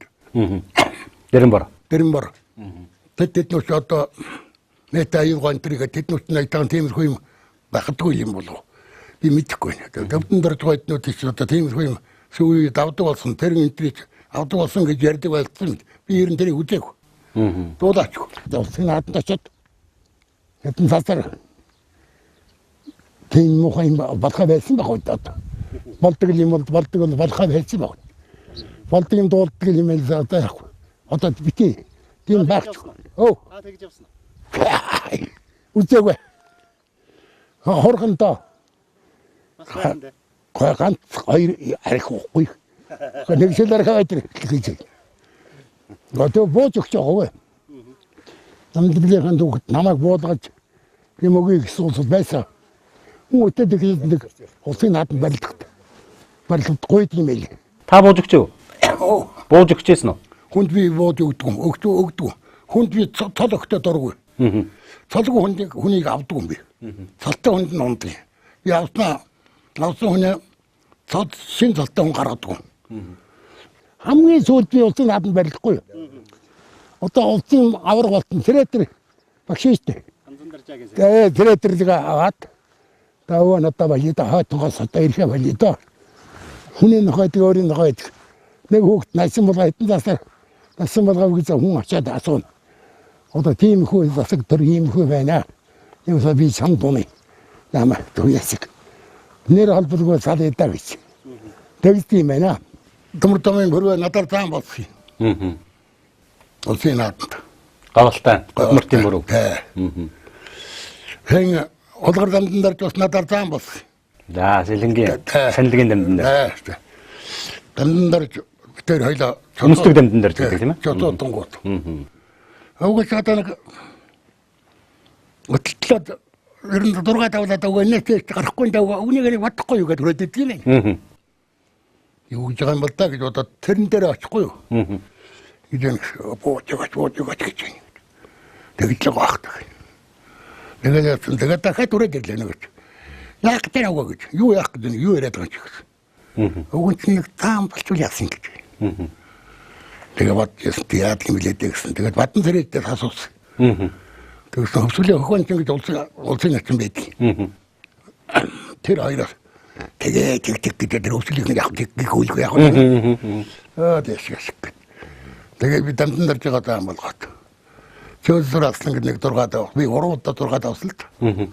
Дэрэнбор. Дэрэнбор. Тэд нүч одоо нэт аюугаа энэ төрийг тэд нүч найтаан тиймэрхүү юм байхдаггүй юм болов. Би мэдэхгүй байна. Төвдөн дорж гойднууд чинь одоо тиймэрхүү юм сүү давдаг болсон тэр энэ төрийг авдаг болсон гэж ярьдаг байсан. Би ер нь тэрийг үзээгүй. Дуулаач. Улсын нааданд очиод хэдэн цасаар тийм муухай юм болохоо байсан баг одоо. Болдог юм бол болдог бол болохоо байсан баг. Болдог юм дуулдаг юм л одоо яах вэ? Одоо бити тийм байх ч. Өө. Та тэгж явсан уу? Үзээгүй. Хорхон доо. Бас байна дээ. Гой ганц хоёр арх уухгүй. Нэг шил арх аваад гэж. Одоо бууж өгч байгаа вэ? Намдлынхаа түүхэд намайг буулгаж юм өгье гэсэн улс байсан. Үүтэй тэгээд нэг улсын нааданд барилдах. Барилдахгүй юм байл. Та бууж өгч үү? Бууж өгчээсэн үү? Хүнд би бууж өгдөг. Өгдөг. Хүнд би цол өгтөө дургүй. Цолгүй хүнийг авдаг юм би. Цолтой хүнд нь ундаг. Би авсан хүнээ цол шин цолтой хүн гаргадаг. Хамгийн сүүлд би улсын нааданд барилдахгүй. Одоо улсын аварга болсон цэрэтэр багш шүү дээ. Тэгээ цэрэтерлэг аваад тааваа надад баяа хойтонгоос одоо ирэхэ болио доо. Хүний нохойд өөрийн нохойд нэг хүүхд насан болгоо хэдэн засаар насан болгоо гэж хүн очиад асууна. Одоо тийм хүү засаг төр ийм хүү байна. Юусаа би чам дууны. Намаа туяасаг. Нэр холболгүй сал эдаа гэж. Тэгс тийм байна. Төмөр томын хөрвөө надаар заан болсон. Улсын нааданд. Гавалтай. Мөртийн мөрөв. Хэн улгар дамдан дээр бас надаар заан болсон. За, сэлэнгийн санилгийн дамдан дээр. Дамдан дээр тэр хоёлоо өмсдөг дамдан дээр гэдэг тийм ээ. Чотоо тунгууд. Угсаа нэг өтлөлд ер нь 6 тавлаад өгөө нэг тийш гарахгүй даа үнийг нэг бодохгүй юу гэдээ хүрээд идэв юм. Юу гэж байгаа юм бол та гэж бодоод тэрэн дээр очихгүй юу. Гэж бууж гэж. Тэгж л байгаа хат. Тэгээд яасан тэгээд дахиад хүрээд ирлээ нэг. Яах гэж аваа гэж. Юу яах гэж юу яриад байгаа юм чи гэсэн. Уг нь нэг таам болчул яасан гэж. Тэгээ бодсон яадаг юм лээ гэсэн. Тэгээд бадан зэрэгдээ асуусан. Тэгсэн хөвсөлийн хөхөн чинь гэж улсын начин байдаг. Тэр хоёроос тэгээ тэг тэг гэдэг тэр хөвсөлийнх нь яг тэг гүйлгүй яг. Аа тэшгэш. Тэгээ би дамдан дарж байгаа зам болгоод. Чөөсөр аслан гэдэг нэг 6 даа. Би 3 удаа 6 давсан л.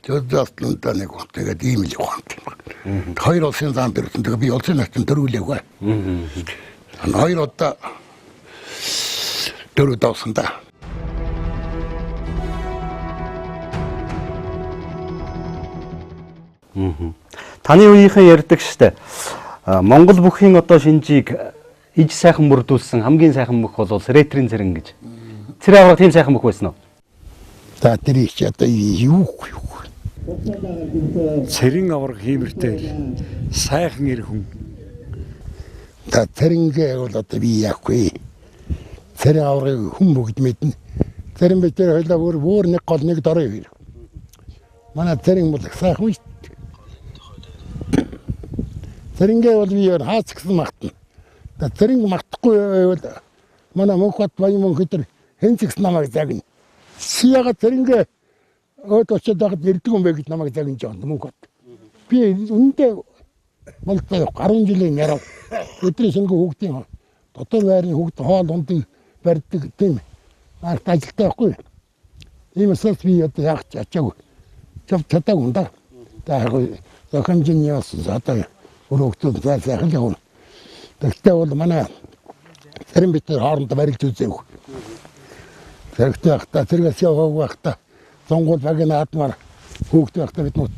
Чөөсөр аслантай нэг тэгээд ийм л явах юм. Хоёр улсын зам дэрсэн. Тэгээ би улсын начин дөрвөлээгүй. Хоёр удаа дөрөв давсан да. Таны үеийнхэн ярьдаг штэ. Монгол бүхийн одоо шинжийг иж сайхан мөрдүүлсэн хамгийн сайхан мөх бол рэтрийн цэрэн гэж. Цэрэн авраг тийм сайхан мөх байсан уу? За тэр их одоо юу юу. Цэрэн авраг хиймэртэй сайхан эр хүн. За цэрэнгээ бол одоо би яахгүй. Цэрэн аврагыг хүн бүгд мэднэ. Цэрэн бид тэр хоёлаа өөр нэг гол нэг дорой хэр. Манай цэрэн бол их сайхан шүү дээ. Цэрэнгээ бол би хаац гэсэн магтана. За цэрэн магтахгүй байвал манай Мөнхбат баян мөнх тэр хэн ч гэсэн намайг загна. Сияга цэрэнгээ өөд очиод байхад ирдэг юм бэ гэж намайг загнаж байгаа Мөнхбат. Би үнэндээ болтой 10 жилийн ярав. Өдрийн шингэн хүүхдийн дотор байрны хүүхд хоол ундыг барьдаг тийм арт ажилтай байхгүй. Ийм учраас би одоо яах ч ачаагүй. Чав чадаагүй юм да. За яг зохимжийн явсан одоо өрөөгтөн за сайхан л явна. Тэгтээ бол манай цэрэн бид нар хоорондоо барилж үзээв. Зэрэгтэй байхдаа зэрэгээс яваагүй байхдаа зонгуул багийн наадмаар хүүхд байхдаа бид нут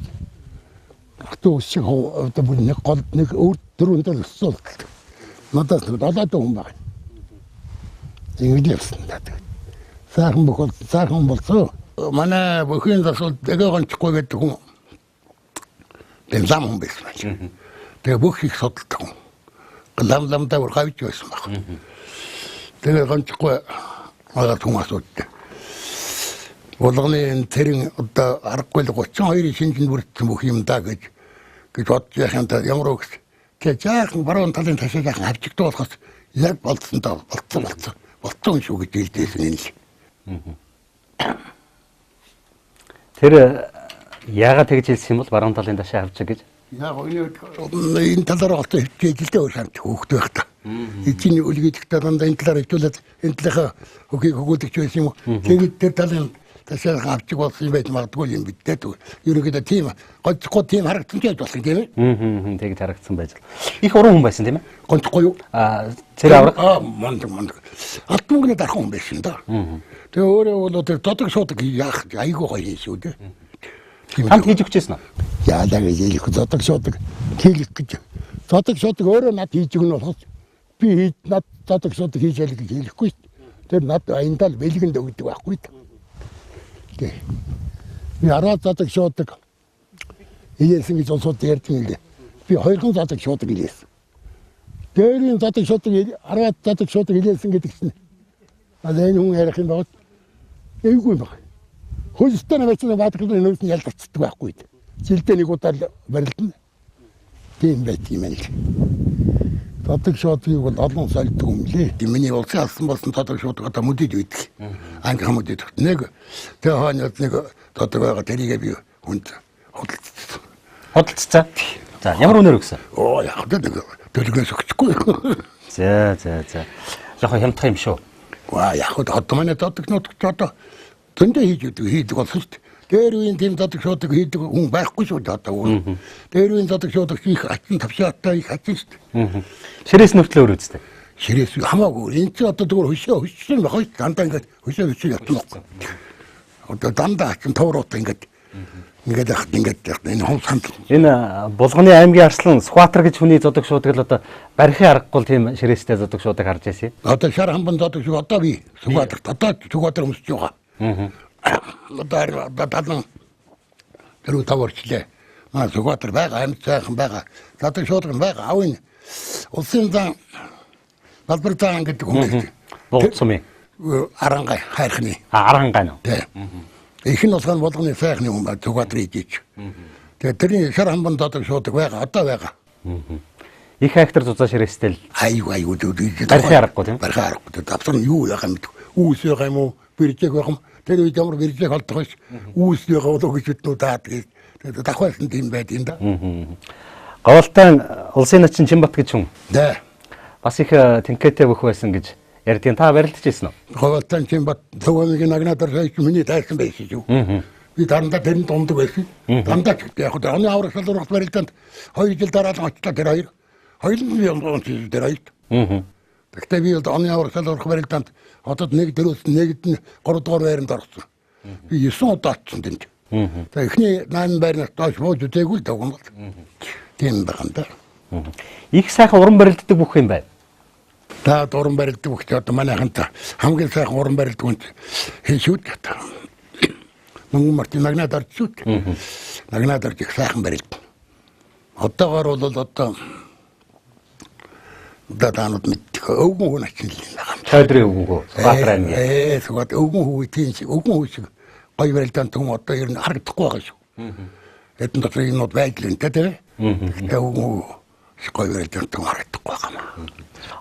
ах トゥ шиг одоо бүр нэг гол нэг өөр дөрөв өндөр өссөн болтол. Надаас нэг 7 хүн байна. Ингэж явсан да. Сайхан бүх бол сайхан болсон. Манай бүхийн засвал дэгээ гончихгүй гэдэг хүн тийм зам хүн байсан байна. Тэгээ бүх их судалдаг хүн. Лам ламдаа бүр гавж байсан баг. Тэгээ гончихгүй магаад хүн асуудаг. Болгоны цэрэн одоо аргагүй л 32-ийн шинжинд бүрдсэн бүх юм да гэж бодож яах юм та ямар үг гэсэн. Тэгээ жаахан баруун талын ташаа жаахан авчигдуу болохоос яг болцсон даа болцсон шүү гэж хэлдээсэн юм л. Тэр яагаад тэгж хэлсэн юм бол баруун талын ташаа авчиг гэж? Яг энэ талаар олцсон хичээлдээ өөр хамт хөөхт байх та. Эцний үлгийдэгтэй дандаа энэ талаар хичүүлээд энэ талынхаа хөхийг хөгүүлдэгч байсан юм уу? Тэгээд тэр талын ташаа авчиг болсон юм байж магадгүй юм бид дээ. Ерөнхийдөө тийм гонцохгүй тийм харагдсан ч байж болох тийм ээ. Тэгж харагдсан байж. Их уран хүн байсан тийм ээ? Гонцохгүй юу? Аа, цэрэг авраг. Аа, мундаг. Алт мөнгөний дархан хүн байсан да. Тэгээ өөрөө бол тэр додог шуудаг яах айгүй гоё юм шүү дээ. Хамт хийж өгчээсэн үү? Яалаа гэж хэлэх зодог шуудаг хийлэх гэж. Зодог шуудаг өөрөө над хийж өгнө болохоос би хийж над зодог шуудаг хийж ялах гэж хэлэхгүй шүү. Тэр над аяндаа л бэлгэнд өгдөг байхгүй. Тэг. Би 10 зодог шуудаг хийсэн гэж улсууд ярьдаг юм лээ. Би 2 зодог шуудаг хийсэн. Дээрийн зодог шуудаг 10 зодог шуудаг хийсэн гэдэг чинь. Энэ хүн ярих юм багт Эвгүй баг. Хөлстэй навчсан баатар нөөц нь ялгацдаг байхгүй. Жилдээ нэг удаа л барилдана. Тийм байт юм л. Тодог шуудгийг бол олон сольдог юм лээ. Миний улсын алсан болсон тодог шуудаг одоо мөдөд үйдэг. Анги мөдөд. Нэг тэг хойно нэг тодог байгаа тэрийгээ би хүнд худалдсан. Худалдсан. За ямар үнээр өгсөн? Оо яг л нэг төлгөөс өгчихгүй. За за за. Жохон хямдах юм шүү. Ва яг л одоо манай тодог нутагч одоо зөндөө хийж өгдөг хийдэг болсон шүү дээ. Дээр үеийн тийм тодог шуудаг хийдэг хүн байхгүй шүү дээ одоо. Дээр үеийн тодог шуудаг их ачин тавшаатай их ачин шүү дээ. Ширээс нүртлээ өөр үстэй. Ширээс хамаагүй. Энд чи одоо зүгээр хөшөө хөшсөн байх шүү. Дандаа ингээд хөшөө хөшөө явсан байхгүй. Одоо дандаа ачин товруутай ингээд ингээд яхад ингээд энэ хом санд. Энэ Булганы аймгийн Арслан Сүхбаатар гэж хүний зодог шуудаг л одоо барихын аргагүй л тийм ширээстэй зодог шуудаг харж байсан юм. Одоо шар хамбан зодог шиг одоо би Сүхбаатарт одоо Сүхбаатар өмсөж байгаа. Одоо 74 5 орчлээ. Маа Сүхбаатар байгаа, амьд сайхан байгаа. Зодог шуудаг байгаа. Ав энэ улсын зан Балбар зан гэдэг хүн байдаг. Бугд сумын. Арангай хайрхны. А арангай нөө. Тий. Их нь болохоор Булганы сайхны хүн ба Сүхбаатар ийж. Тэгээ тэрний шар хамбан зодог шуудаг байгаа. Одоо байгаа. Их хайхтар зузаан ширээстэй л аюу аюу дүү. Барихын аргагүй тийм. Барихын аргагүй. Давтар нь юу яхаа мэдв. Үүс байгаа юм уу? Бэржээх байх юм. Тэр үед ямар бэржээх олдох биш. Үүс байгаа болов гэж бид нүү таад гэж. Тэгээд давхарсан тийм байд юм да. Говьлтай улсын начин Чинбат гэж хүн. Дэ. Бас их тэнкэтэй бүх байсан гэж ярьдیں۔ Та барилдаж ирсэн үү? Говьлтай Чинбат төвөмгийн нагнадar сайч миний тайсан байсан шүү. Би дандаа тэрэн дундаг байсан. Дандаа ч яг хөө оны аврах шалралт барилдаанд 2 жил дараа л очлоо тэр хоёр. Хоёулын би онгон тэр хоёрт. Гэхдээ би бол оны аврах шалралт барилдаанд хотод нэг дөрөвс нэгд нь 3 дугаар байранд орсон. Би 9 удаа очсон тэнд. Тэгээ эхний 8 байрнаас доош бууж үзээгүй л дагна бол. Тийм байгаа юм да. Их сайхан уран барилддаг бүх юм байна. Та уран барилддаг бүх ч одоо манайхан та хамгийн сайхан уран барилддаг хүн хэн шүү дээ. Мөнгө мартын нагнаад орж шүү дээ. Нагнаад орж их сайхан барилдана. Одоогоор бол одоо таанууд мэддэг өвгөн хүн ачин л юм байна. Чойдрын өвгөн хүү. Сүхбаатар аймгийн. Сүхбаатар өвгөн хүү тийм шиг өвгөн хүү шиг гоё барилдаан түн одоо ер нь харагдахгүй байгаа шүү. Эдэн дотор юмнууд байдал юм тэ. Гэхдээ өвгөн хүү шиг гоё барилдаан түн харагдахгүй байгаа юм.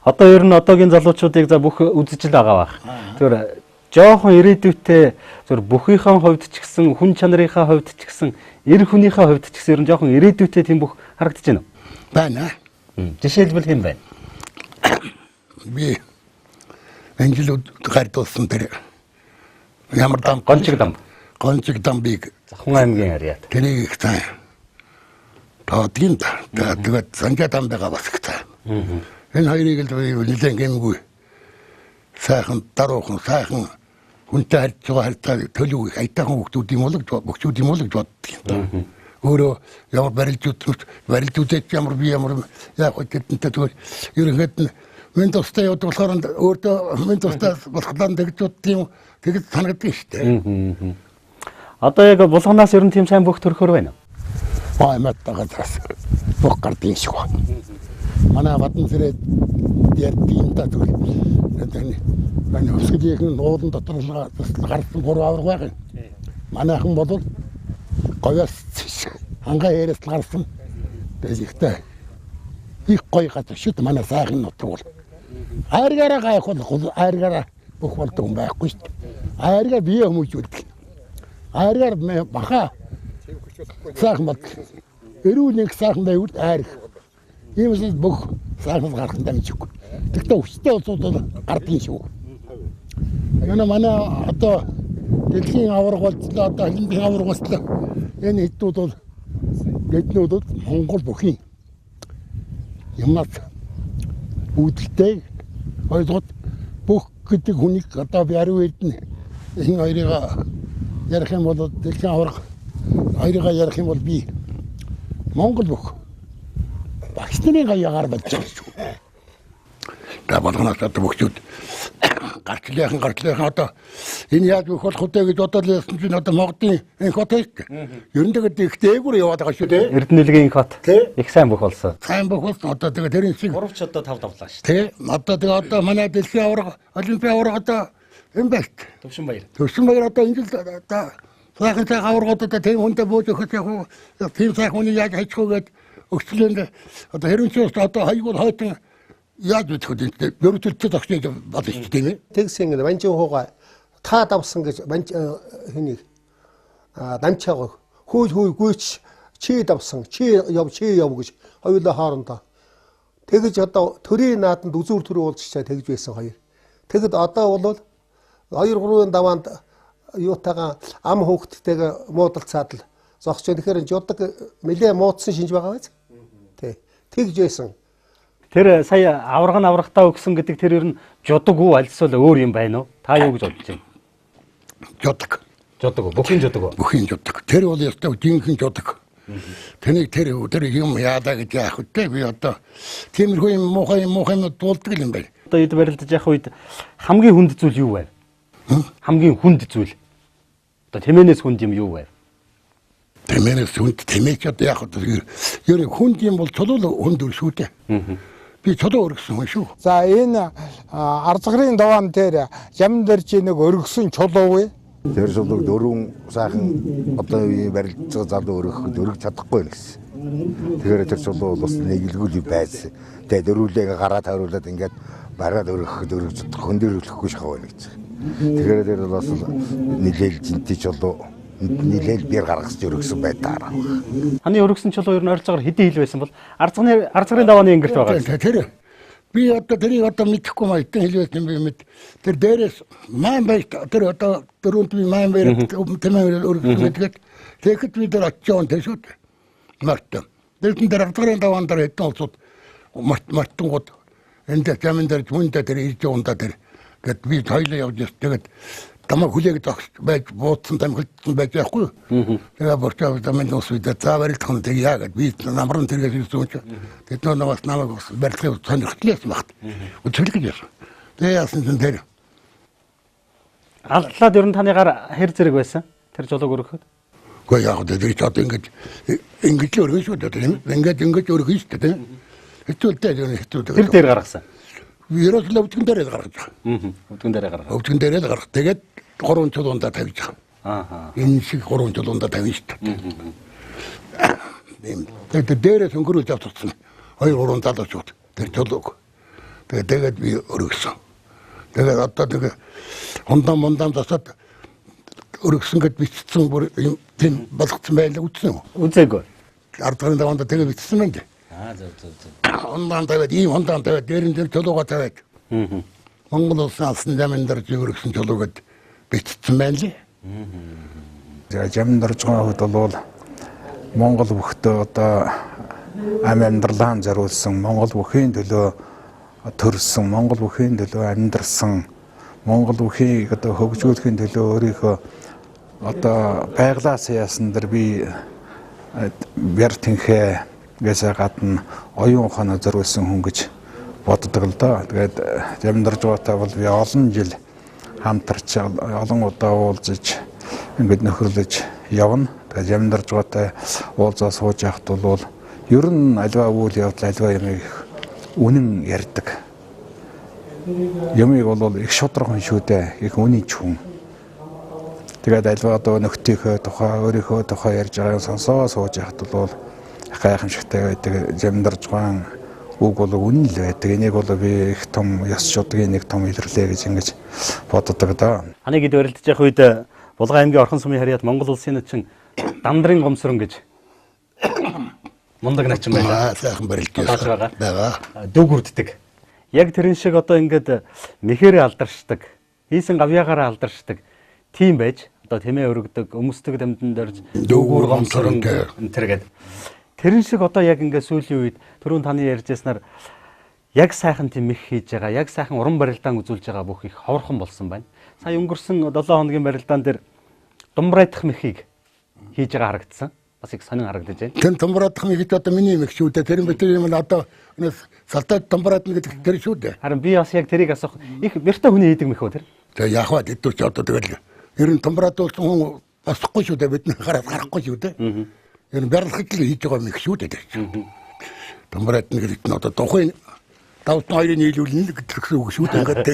Одоо ер нь одоогийн залуучуудыг за бүх үзэж л байгаа бах. Зүгээр жоохон ирээдүйтэй зүгээр бүхийнхээ хувьд ч гэсэн хүн чанарынхаа хувьд ч гэсэн эр хүнийхээ хувьд ч гэсэн ер нь жоохон ирээдүйтэй тийм бүх харагдаж байна уу? Байна. Жишээлбэл хэм байна? Би энэ жил гардуулсан тэр ямар дам Гончиг дам. Гончиг дамбыг Завхан аймгийн ариат. Тэрийг их цай. Тоодгийн да. Тэгээд санжаа дам байгаа бас их цай. Энэ хоёрыг л би нэлээд гэмгүй. Сайхан даруухан сайхан хүнтэй харьцаж байгаа харьцаа төлөв их аятайхан хүүхдүүд юм уу гэж бөхчүүд юм уу гэж боддог юм да. Өөрөө ямар барилж үзмэч барилж үзээч ямар би ямар яг тэдэнтэй зүгээр ерөнхийд нь минь тустай явдаг болохоор өөртөө минь тустай болохоор тэгж боддог юм тэгж санагддаг шүү дээ. Одоо яг Булганаас ер нь тийм сайн бүх төрхөөр байна уу? Байматтайгаа бас бүх гардыг шиг байна. Манай Бадан сэрээд ярьдаг юм да зүгээр. Энэ өсгөлийн нуулан дотор л гарсан 3 аварга байгаа юм. Манайхан бол говьос хангай хээрээс л гарсан. Тэгээд ихтэй их гоё газар шүү дээ. Манай сайхан нутаг бол. Айргаараа гайх бол айргаараа бүх болдог юм байхгүй шүү дээ. Айргаа бие хүмүүжүүлдэг. Айргаар баха сайхан бол. Эрүүл нэг сайхан байвал айрх. Иймээс бүх сайхан гарах нь дамжихгүй. Тэгтээ хүчтэй улсууд бол гардыг шүү. Энэ манай одоо дэлхийн аварга болцлоо, одоо олимпийн аварга болцлоо. Энэ хэдүүд бол эднүүд бол Монгол бүхийн юмнаас үүдэлтэй ойлгоод бүх гэдэг хүнийг одоо би ариун эрдэнэ энэ хоёрыг ярих юм бол дэлхийн аварга хоёрыг ярих юм бол би Монгол бүх багш нарын гаягаар болж байгаа шүү. Та болгоноос одоо бөхчүүд гарчлаахан одоо энэ яаж өгөх болох вэ гэж бодоод яасан чинь одоо Модын инх хот шүү дээ. Ер нь тэгээд их дээгүүр яваад байгаа шүү дээ. Эрдэнэлгийн инх хот. Их сайн бүх болсон. Сайн бүх болсон. Одоо тэгээд тэрийн шиг 3 ч одоо 5 давлаа шүү. Тэ. Одоо тэгээд одоо манай дэлхийн аварга, олимпийн аварга одоо Энэ байт. Төвшин баяр. Төвшин баяр одоо энэ жил одоо сайхан сайхан аваргууд одоо тийм хүнтэй бууж өгөх яг уу тийм сайхан хүний яаж хайчих вэ гэд өгчлөөнд одоо хэрвээ одоо хоёул хойтон яаж мэдэх вэ? Ерөөсөлтөд зогсож болно шүү дээ тийм ээ. Тэгсэн ингэ банжин хууга та давсан гэж банж хэнийг дамчааг хөөж хөөй гүйч чи давсан чи яв гэж хоёулаа хоорондоо тэгж одоо төрийн нааданд үзүүр төрөө уулзчаа тэгж байсан хоёр. Тэгэд одоо бол 2 3-ын даваанд юутайгаа ам хөөхттэйгээ муудалцаад л зогсож. Тэгэхээр жудаг нэлээ муудсан шинж байгаа биз? Тий. Тэгж байсан. Тэр сая аварга нь аврахтаа өгсөн гэдэг тэр ер нь жудаг уу альсвал өөр юм байна уу? Та юу гэж бодож байна? Жудаг. Жудаг уу? Бүхэн жудаг уу? Бүхэн жудаг. Тэр бол ёстой жинхэнэ жудаг. Тэнийг тэр юм яалаа гэж яах вэ? Би одоо тиймэрхүү юм муухай юм дуулдаг юм байна. Одоо эд барилдаж явах үед хамгийн хүнд зүйл юу вэ? Хамгийн хүнд зүйл. Одоо тэмээнээс хүнд юм юу вэ? Тэмээнээс хүнд тэмээч одоо яах вэ? Ер нь хүнд юм бол чулуу хүнд шүү дээ. Би чулуу өргөсөн хүн шүү. За энэ Арзгарын даваан дээр Жамин дөржийн нэг өргөсөн чулуу вэ? Тэр чулууг дөрвөн сайхан одоо барилдаж байгаа залуу өргөхөд өргөж чадахгүй юм гэсэн. Тэгэхээр тэр чулуу бол бас нэгэлгүй байсан. Тэгээ дөрвөлээ гараа тойруулаад ингээд бараад өргөхөд өргөж чадах хөндөр өглөхгүй шахав байна гэж. Тэгэхээр тэр бол бас нилээл жинти чулуу нилээл бэр гаргаж өргөсөн байдаар. Ханы өргөсөн чулуу ер нь ойролцоогоор хэдэн хил байсан бол Арзгарын давааны ингэрт байгаа. Тэр би одоо тэрийг одоо мэдэхгүй маа хэдэн хил байсан би мэд. Тэр дээрээс маань баяр тэр одоо дөрөнд би маань баяр тэмээ өргөсөн гэдэг. Тэгэхэд би тэр очиж явсан тэр шүү дээ. Март. Тэрэн дээр Арзгарын даваан дээр хэдэн улсууд мартангууд энд замын дээр хүндээ тэр ирж явандаа тэр гэд би хоёлоо явж байсан. Тэгээд тамаа хүлээг зогсож байж буудсан тамхилдсан байж байхгүй. Тэгээ борчоо замын ус үедээ за барилдах нь тэг яа гэд би намран тэргээс ирсэн юм чи. Тэд нөө бас намайг бас барилгыг сонирхлээс багт. Үзэлгэж байсан. Тэгээ яасан чинь тэр алдлаад ер нь таны гар хэр зэрэг байсан? Тэр чулууг өргөхөд. Гэхдээ яг тэр чи одоо ингэж л өргөн шүү дээ тийм. Ингэж өргөн шүү дээ тийм. Хэцүү л дээ ер нь хэцүү дээ. Тэр дээр гаргасан. Ерөөсөө өвдгөн дээрээ гаргаж байгаа. Өвдгөн дээрээ гаргаж. Өвдгөн дээрээ гаргах. Тэгээд 3 чулуундаа тавьж байгаа. Аа. Энэ шиг 3 чулуундаа тавина шүү дээ. Тийм. Тэгээд дээрээс өнгөрүүлж авчихсан. 2 3 залуучууд тэр чулууг. Тэгээд би өргөсөн. Тэгээд одоо нэг хундаан засаад өргөсөн гэд бичсэн бүр юм тийм болгоцсон байлаа үтсэн үү? Үзээгүй. Арзгарын даваанд тэгээд бичсэн байна дээ. Аа зөв. Хундаан тавиад ийм хундаан тавиад дээрэн дээр чулуугаа тавиад. Монгол улсын алсан замын дээр өргөсөн чулуу гэд бичсэн байна лээ. Жамин доржгын хувьд бол Монгол бүхтээ одоо ам амьдралаа зориулсан, Монгол бүхийн төлөө төрсөн, Монгол бүхийн төлөө амьдарсан, Монгол бүхийг одоо хөгжүүлэхийн төлөө өөрийнхөө одоо байглаас яасан дээр би бяр тэнхээ гэсээ гадна оюун ухаанаа зориулсан хүн гэж боддог л доо. Тэгээд Жамин доржгоотой бол би олон жил хамтарч олон удаа уулзаж ингээд нөхөрлөж явна. Тэгээд Жамин доржгоотой уулзаа сууж явахд бол ер нь альва үйл явдал альва юмыг үнэн ярьдаг. Юмыг бол их шудраг хүн шүү дээ. Их үнэнч хүн. Тэгээд альва одоо нөхдийнхөө тухай өөрийнхөө тухай ярьж байгааг сонсоо сууж явахд бол гайхамшигтай байдаг. Жамин доржгоон үг бол үнэн л байдаг. Энийг бол би их том ёс шудгийн нэг том илэрлээ гэж ингэж боддог доо. Ханы гэд барилдаж явах үед Булган аймгийн Орхон сумын харьяат Монгол улсын начин Дандрын гомсрон гэж мундаг начин байлаа. Сайхан барилдаж байгаа. Дүүгүрддэг. Яг тэрэн шиг одоо ингээд мэхээрээ алдаршдаг, хийсэн гавьяагаараа алдаршдаг тийм байж одоо тэмээ өргөдөг, өмсдөг дамдан дорж дүүгүр гомсрон энэ гээд тэрэн шиг одоо яг ингээд сүүлийн үед түрүүн таны ярьжсанаар яг сайхан тийм мэх хийж байгаа, яг сайхан уран барилдаан үзүүлж байгаа бүх их ховорхон болсон байна. Сая өнгөрсөн 7 хоногийн барилдаан дээр думбрайтах мехийг хийж байгаа харагдсан. Бас их сонин харагдаж байна. Тэр думбраадах мэх гэж одоо миний мэх шүү дээ. Тэр юм тэр юм одоо салтаад думбраадна гэдэг тэр шүү дээ. Харин би бас яг тэрийг асуух. Их бэртэй хүний хийдэг мэх үү тэр? Тэгээ яах вэ? Тэд ч одоо тэгэл ер нь думбраадуулсан хүн босхгүй шүү дээ. Бидний гараад гарахгүй шүү дээ. Ер нь барилгаж л хийж байгаа мэх шүү дээ тэр чинь. Думбраадна гэдэг нь одоо тухайн Давтан хоёрыг нийлүүлнэ гэсэн үг шүү дээ ингээд.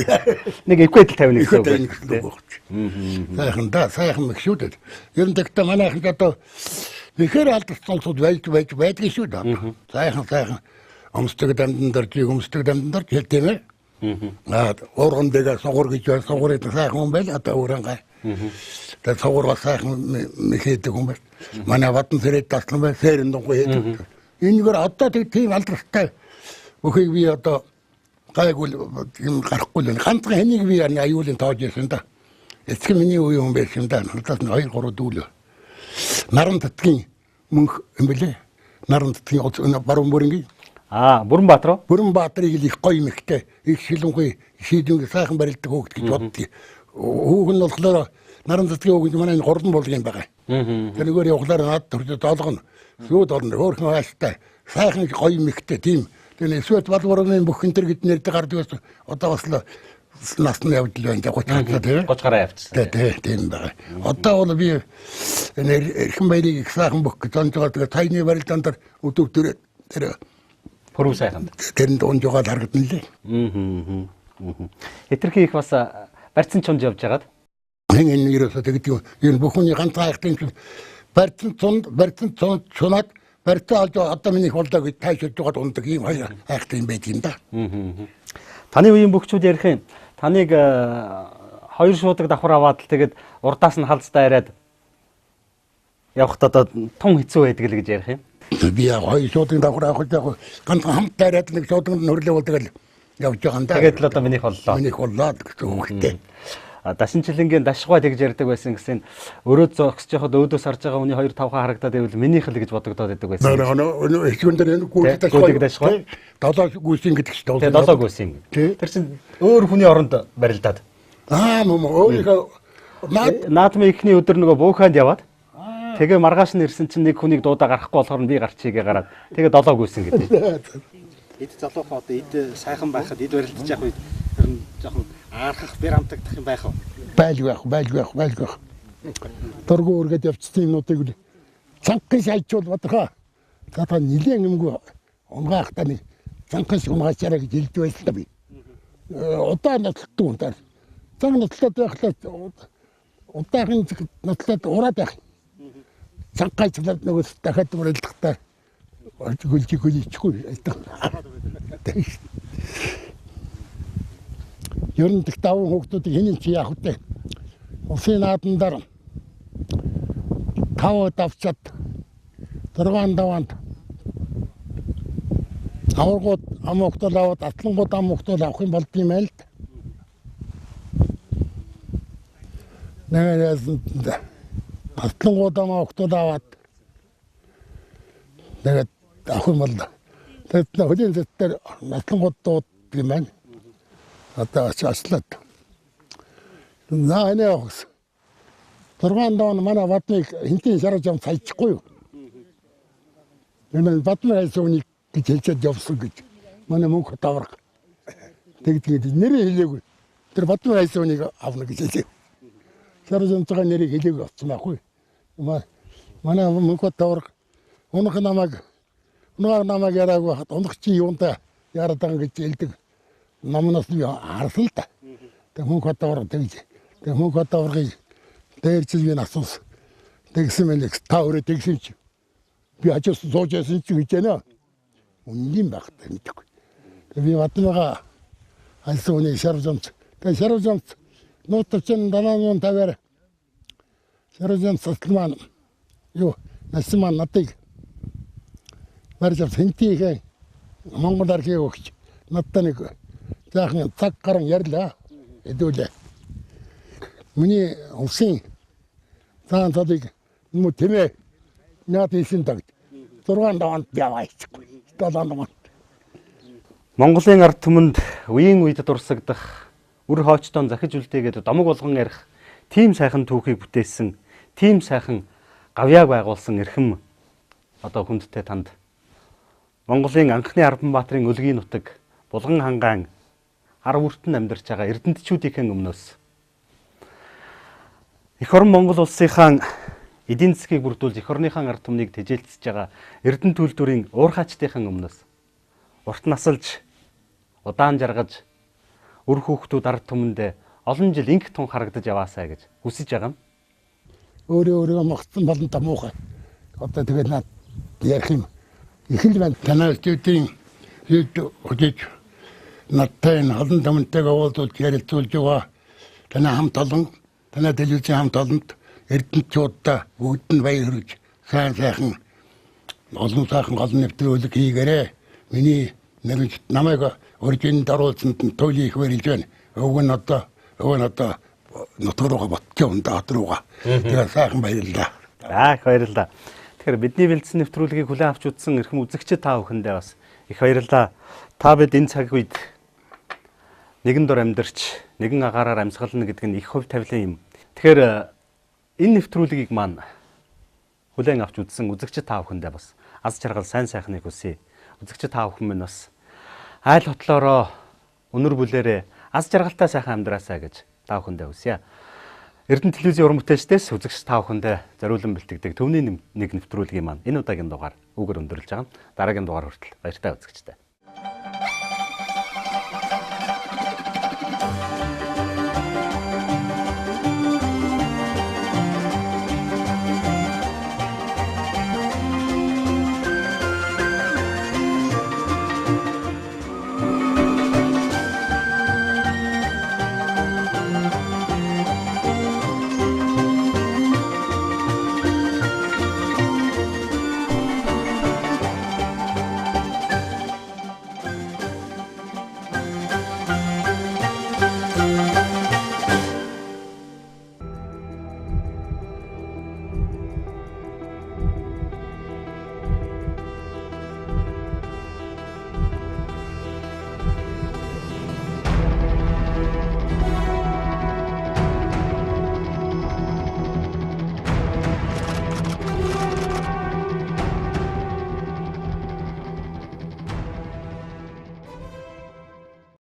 Нэг экведл 50 гэсэн үг гэсэн үг байна. Сайхан да, сайхан мэх шүү дээ. Ер нь тэгтээ манайхан одоо нэхэр алдарсан улсууд байж байж байдгийг шүү дээ. Сайхан сайхан өмсдөг дамдан дөржийг өмсдөг дамдан дөрж хэл тийм ээ. Аа уурган дэгээ сугур гэж байна. Сугур гэдэг сайхан хүн байл одоо өөрөнгө. Тэгээд сугур бас сайхан мэхээдэг хүн байл. Манай Бадан сэрээд таслан бай, сэрэн дунгуй хийдэг. Энэгээр одоо тийм алдартай бүхийг би одоо гайгүй юм гарахгүй л байна. Ганцхан хэнийг би аюулын тоож ирсэн да. Эцэг миний үеийн хүн байсан да. Надаас 2 3 дүүлээ. Наран татгийн мөнх юм бэлээ. Наран татгийн баруун бүрэнгийн. Аа, Бүрэн Баатар уу? Бүрэн Баатрыг л их гоё мэгтэй, их шилэнгүй, шийдвэг сайхан барилдаг хөөгд гэж боддгийг. Хүүхэн нь болохоор наран татгийн хүүхэн манай энэ гурван булгийн байгаа. Тэрнгээр явахлаар над төрж долгоно. Сүйд орно. Хөөрхөн ааштай. Сайхан гоё мэгтэй тийм. Тэр эсвэл балбурын бүх энэ төр гэд нэрдэг гардаг байсан. Одоо бас л насны явдал байна. 30 гартай тийм. 30 гараа явчихсан. Тий, тийм байгаа. Одоо бол би энэ эрхэн баярыг их сайхан бүх гэж зонж байгаа. Тэгээ тайны барилдаан дээр өдөвтөр тэр пүрв сайханд. Тэрэнд унж байгаа л харагдана лээ. Хэтэрхий их бас барьцсан чунж явж хагаад. Энэ энэ ерөөсөө тэгдэг юм. Энэ бүх хүний ганц айхтын чинь барьцсан цунд, барьцсан цунд чунаад барьцаа олж одоо миний болдоо гэж тайшилж байгаад ундаг ийм хоёр айхтын юм байдаг юм да. Таны үеийн бөхчүүд ярих юм. Таныг хоёр шуудаг давхар аваад л тэгээд урдаас нь халздаа яриад явахад одоо тун хэцүү байдаг л гэж ярих юм. Би яг хоёр шуудаг давхар авах гэж яг ганцхан хамт дайраад нэг шууданд нь хөрлөө болдог л явж байгаа юм да. Тэгээд л одоо минийх боллоо. Минийх боллоо гэсэн үгтэй. Дашин чилэнгийн дашгуй тэгж ярьдаг байсан гэсэн өрөө зогсож явахад өөдөөс харж байгаа хүний 2 5 харагдаад байвал минийх л гэж бодогдоод байдаг байсан. Нөө хэсгэн дээр энэ гүйдэг дашгуй. Долоо гүйсэн гэдэг чинь долоо. Долоо гүйсэн. Тэр чинь өөр хүний оронд барилдаад. Аа мөн өөрийнхөө наадмын эхний өдөр нөгөө бууханд яваад тэгээ маргааш нь ирсэн чинь нэг хүнийг дуудаа гарахгүй болохоор нь би гарчийгээ гараад тэгээ долоо гүйсэн гэдэг. Эд залуухан одоо эд сайхан байхад эд барилдаж явах үед ер нь жоохон аархах, бэр амтагдах юм байх уу? Байлгүй байх, байлгүй байх, байлгүй байх. Дургу үргээд явчихсан юмнуудыг цанхын шалжуул бодохоо. За та нилээн юмгүй унгаахтаа нэг цанхын шиг унгаачаарай гэж хэлдэг байсан та би. Удаа нотлолтгүй юм даа. Зан нотлоод байхлаа удаахан нотлоод ураад байх. Цанхай цалаад нөгөө дахиад барилдахдаа хөлж хөлчихгүй. Ер нь тэг даван хүүхдүүдийг хэний чи яах вэ? Улсын наадам дээр 5 давчаад 6 даваанд аваргууд ам хүүхдүүд аваад атлангууд ам хүүхдүүд авах юм болд юм байл. Нэгээс атлангууд ам хүүхдүүд аваад тэгээд авах юм бол тэгээд хөлийн зэт дээр атлангууд дууддаг юм байна. Одоо ачлаад. Наа энэ явах гэсэн. 6 дон манай бадныг хинтийн шараж юм цайчихгүй юу? Энэ бадны хайсан үнийг гэж хэлчихэд явсан гэж. Манай мөнх давраг. Тэгдэг нэрээ хэлээгүй. Тэр бадны хайсан үнийг авна гэж хэлээ. Шараж юмцгаа нэрийг хэлээгүй болсон байхгүй. Манай мөнх давраг унах намайг унах намайг яриаггүй хат унах чи юунтай яарад байгаа гэж хэлдэг. Номноос би харсан л да. Тэг мөнх давраг тэгж. Тэг мөнх даврагыг дээр чил би асуусан. Тэгсэн мэн та өөрөө тэгсэн чи. Би хажаас сууж байсан чи гэж байна. Үнэн байх та мэдэхгүй. Тэг би бадмага альсан үний шаржамц. Тэг шаржамц нуутчин данаан тавиар. Шаржамц атлман юу насман надыг барьж хэнтийхээ Монгол архив өгч надад нэг жаахан цаг гарan ярьлаа. Хэдүүлээ. Миний улсын цагаан цадыг нү тэмээ наад ийсэн тагт 6 даванд яваачихгүй. 7 даванд. Монголын ард түмэнд үеийн үед дурсагдах, үр хоочтон захиж үлдээгээд домог болгон ярих тийм сайхан түүхийг бүтээсэн, тийм сайхан гавьяаг байгуулсан эрхэм одоо хүндтэй танд Монголын анхны Арбанбаатрын өлгийн нутаг Булган хангаан ар бүртэн амьдарч байгаа эрдэнтчүүдийн өмнөөс эх орон Монгол улсынхаа эдийн засгийг бүрдүүлж эх орныхаа ард түмнийг тэжээлцэж байгаа Эрдэнэ төлдөрийн уурхаачдын өмнөөс урт насалж удаан жаргаж үр хүүхдүүд ард түмэндээ олон жил инх тун харагдаж яваасай гэж хүсэж байгаа юм. Өөрөө өөрийгөө могцсон болон та муухай. Одоо тэгээд над ярих юм их л байна. Танай студийн хэд хөжиж надтай энэ олон түмэнтэйгээ уулзуулж ярилцуулж байгаа. Танай хамт олон, танай телевизийн хамт олонд эрдэнэтчүүддээ бүгд нь баяр хүргэж сайн сайхан олон сайхан олон нэвтрүүлэг хийгээрэй. Миний нэрж намайг урьд оруулсанд нь туйлын их баярлж байна. Өвгөн нь одоо нутг руугаа ботчих юм да, хот руугаа. Тэгээ сайхан баярлалаа. За их баярлалаа. Тэгэхээр бидний бэлдсэн нэвтрүүлгийг хүлээн авч үзсэн эрхэм үзэгчид та бүхэндээ бас их баярлалаа. Та бид энэ цаг үед нэгэн дор амьдарч, нэгэн агаараар амьсгална гэдэг нь их хувь тавилын юм. Тэгэхээр энэ нэвтрүүлгийг маань хүлээн авч үзсэн үзэгчид та бүхэндээ бас аз жаргал сайн сайхныг хүсье. Үзэгчид та бүхэн минь бас айл хотлоороо өнөр бүлээрээ аз жаргалтай сайхан амьдраасай гэж та бүхэндээ хүсье. Эрдэнэ телевизийн уран бүтээлчдээс үзэгч та бүхэндээ зориулан бэлтгэдэг төвний нэг нэвтрүүлгийн маань энэ удаагийн дугаар үүгээр өндөрлөж байгаа. Дараагийн дугаар хүртэл баяртай үзэгчдээ.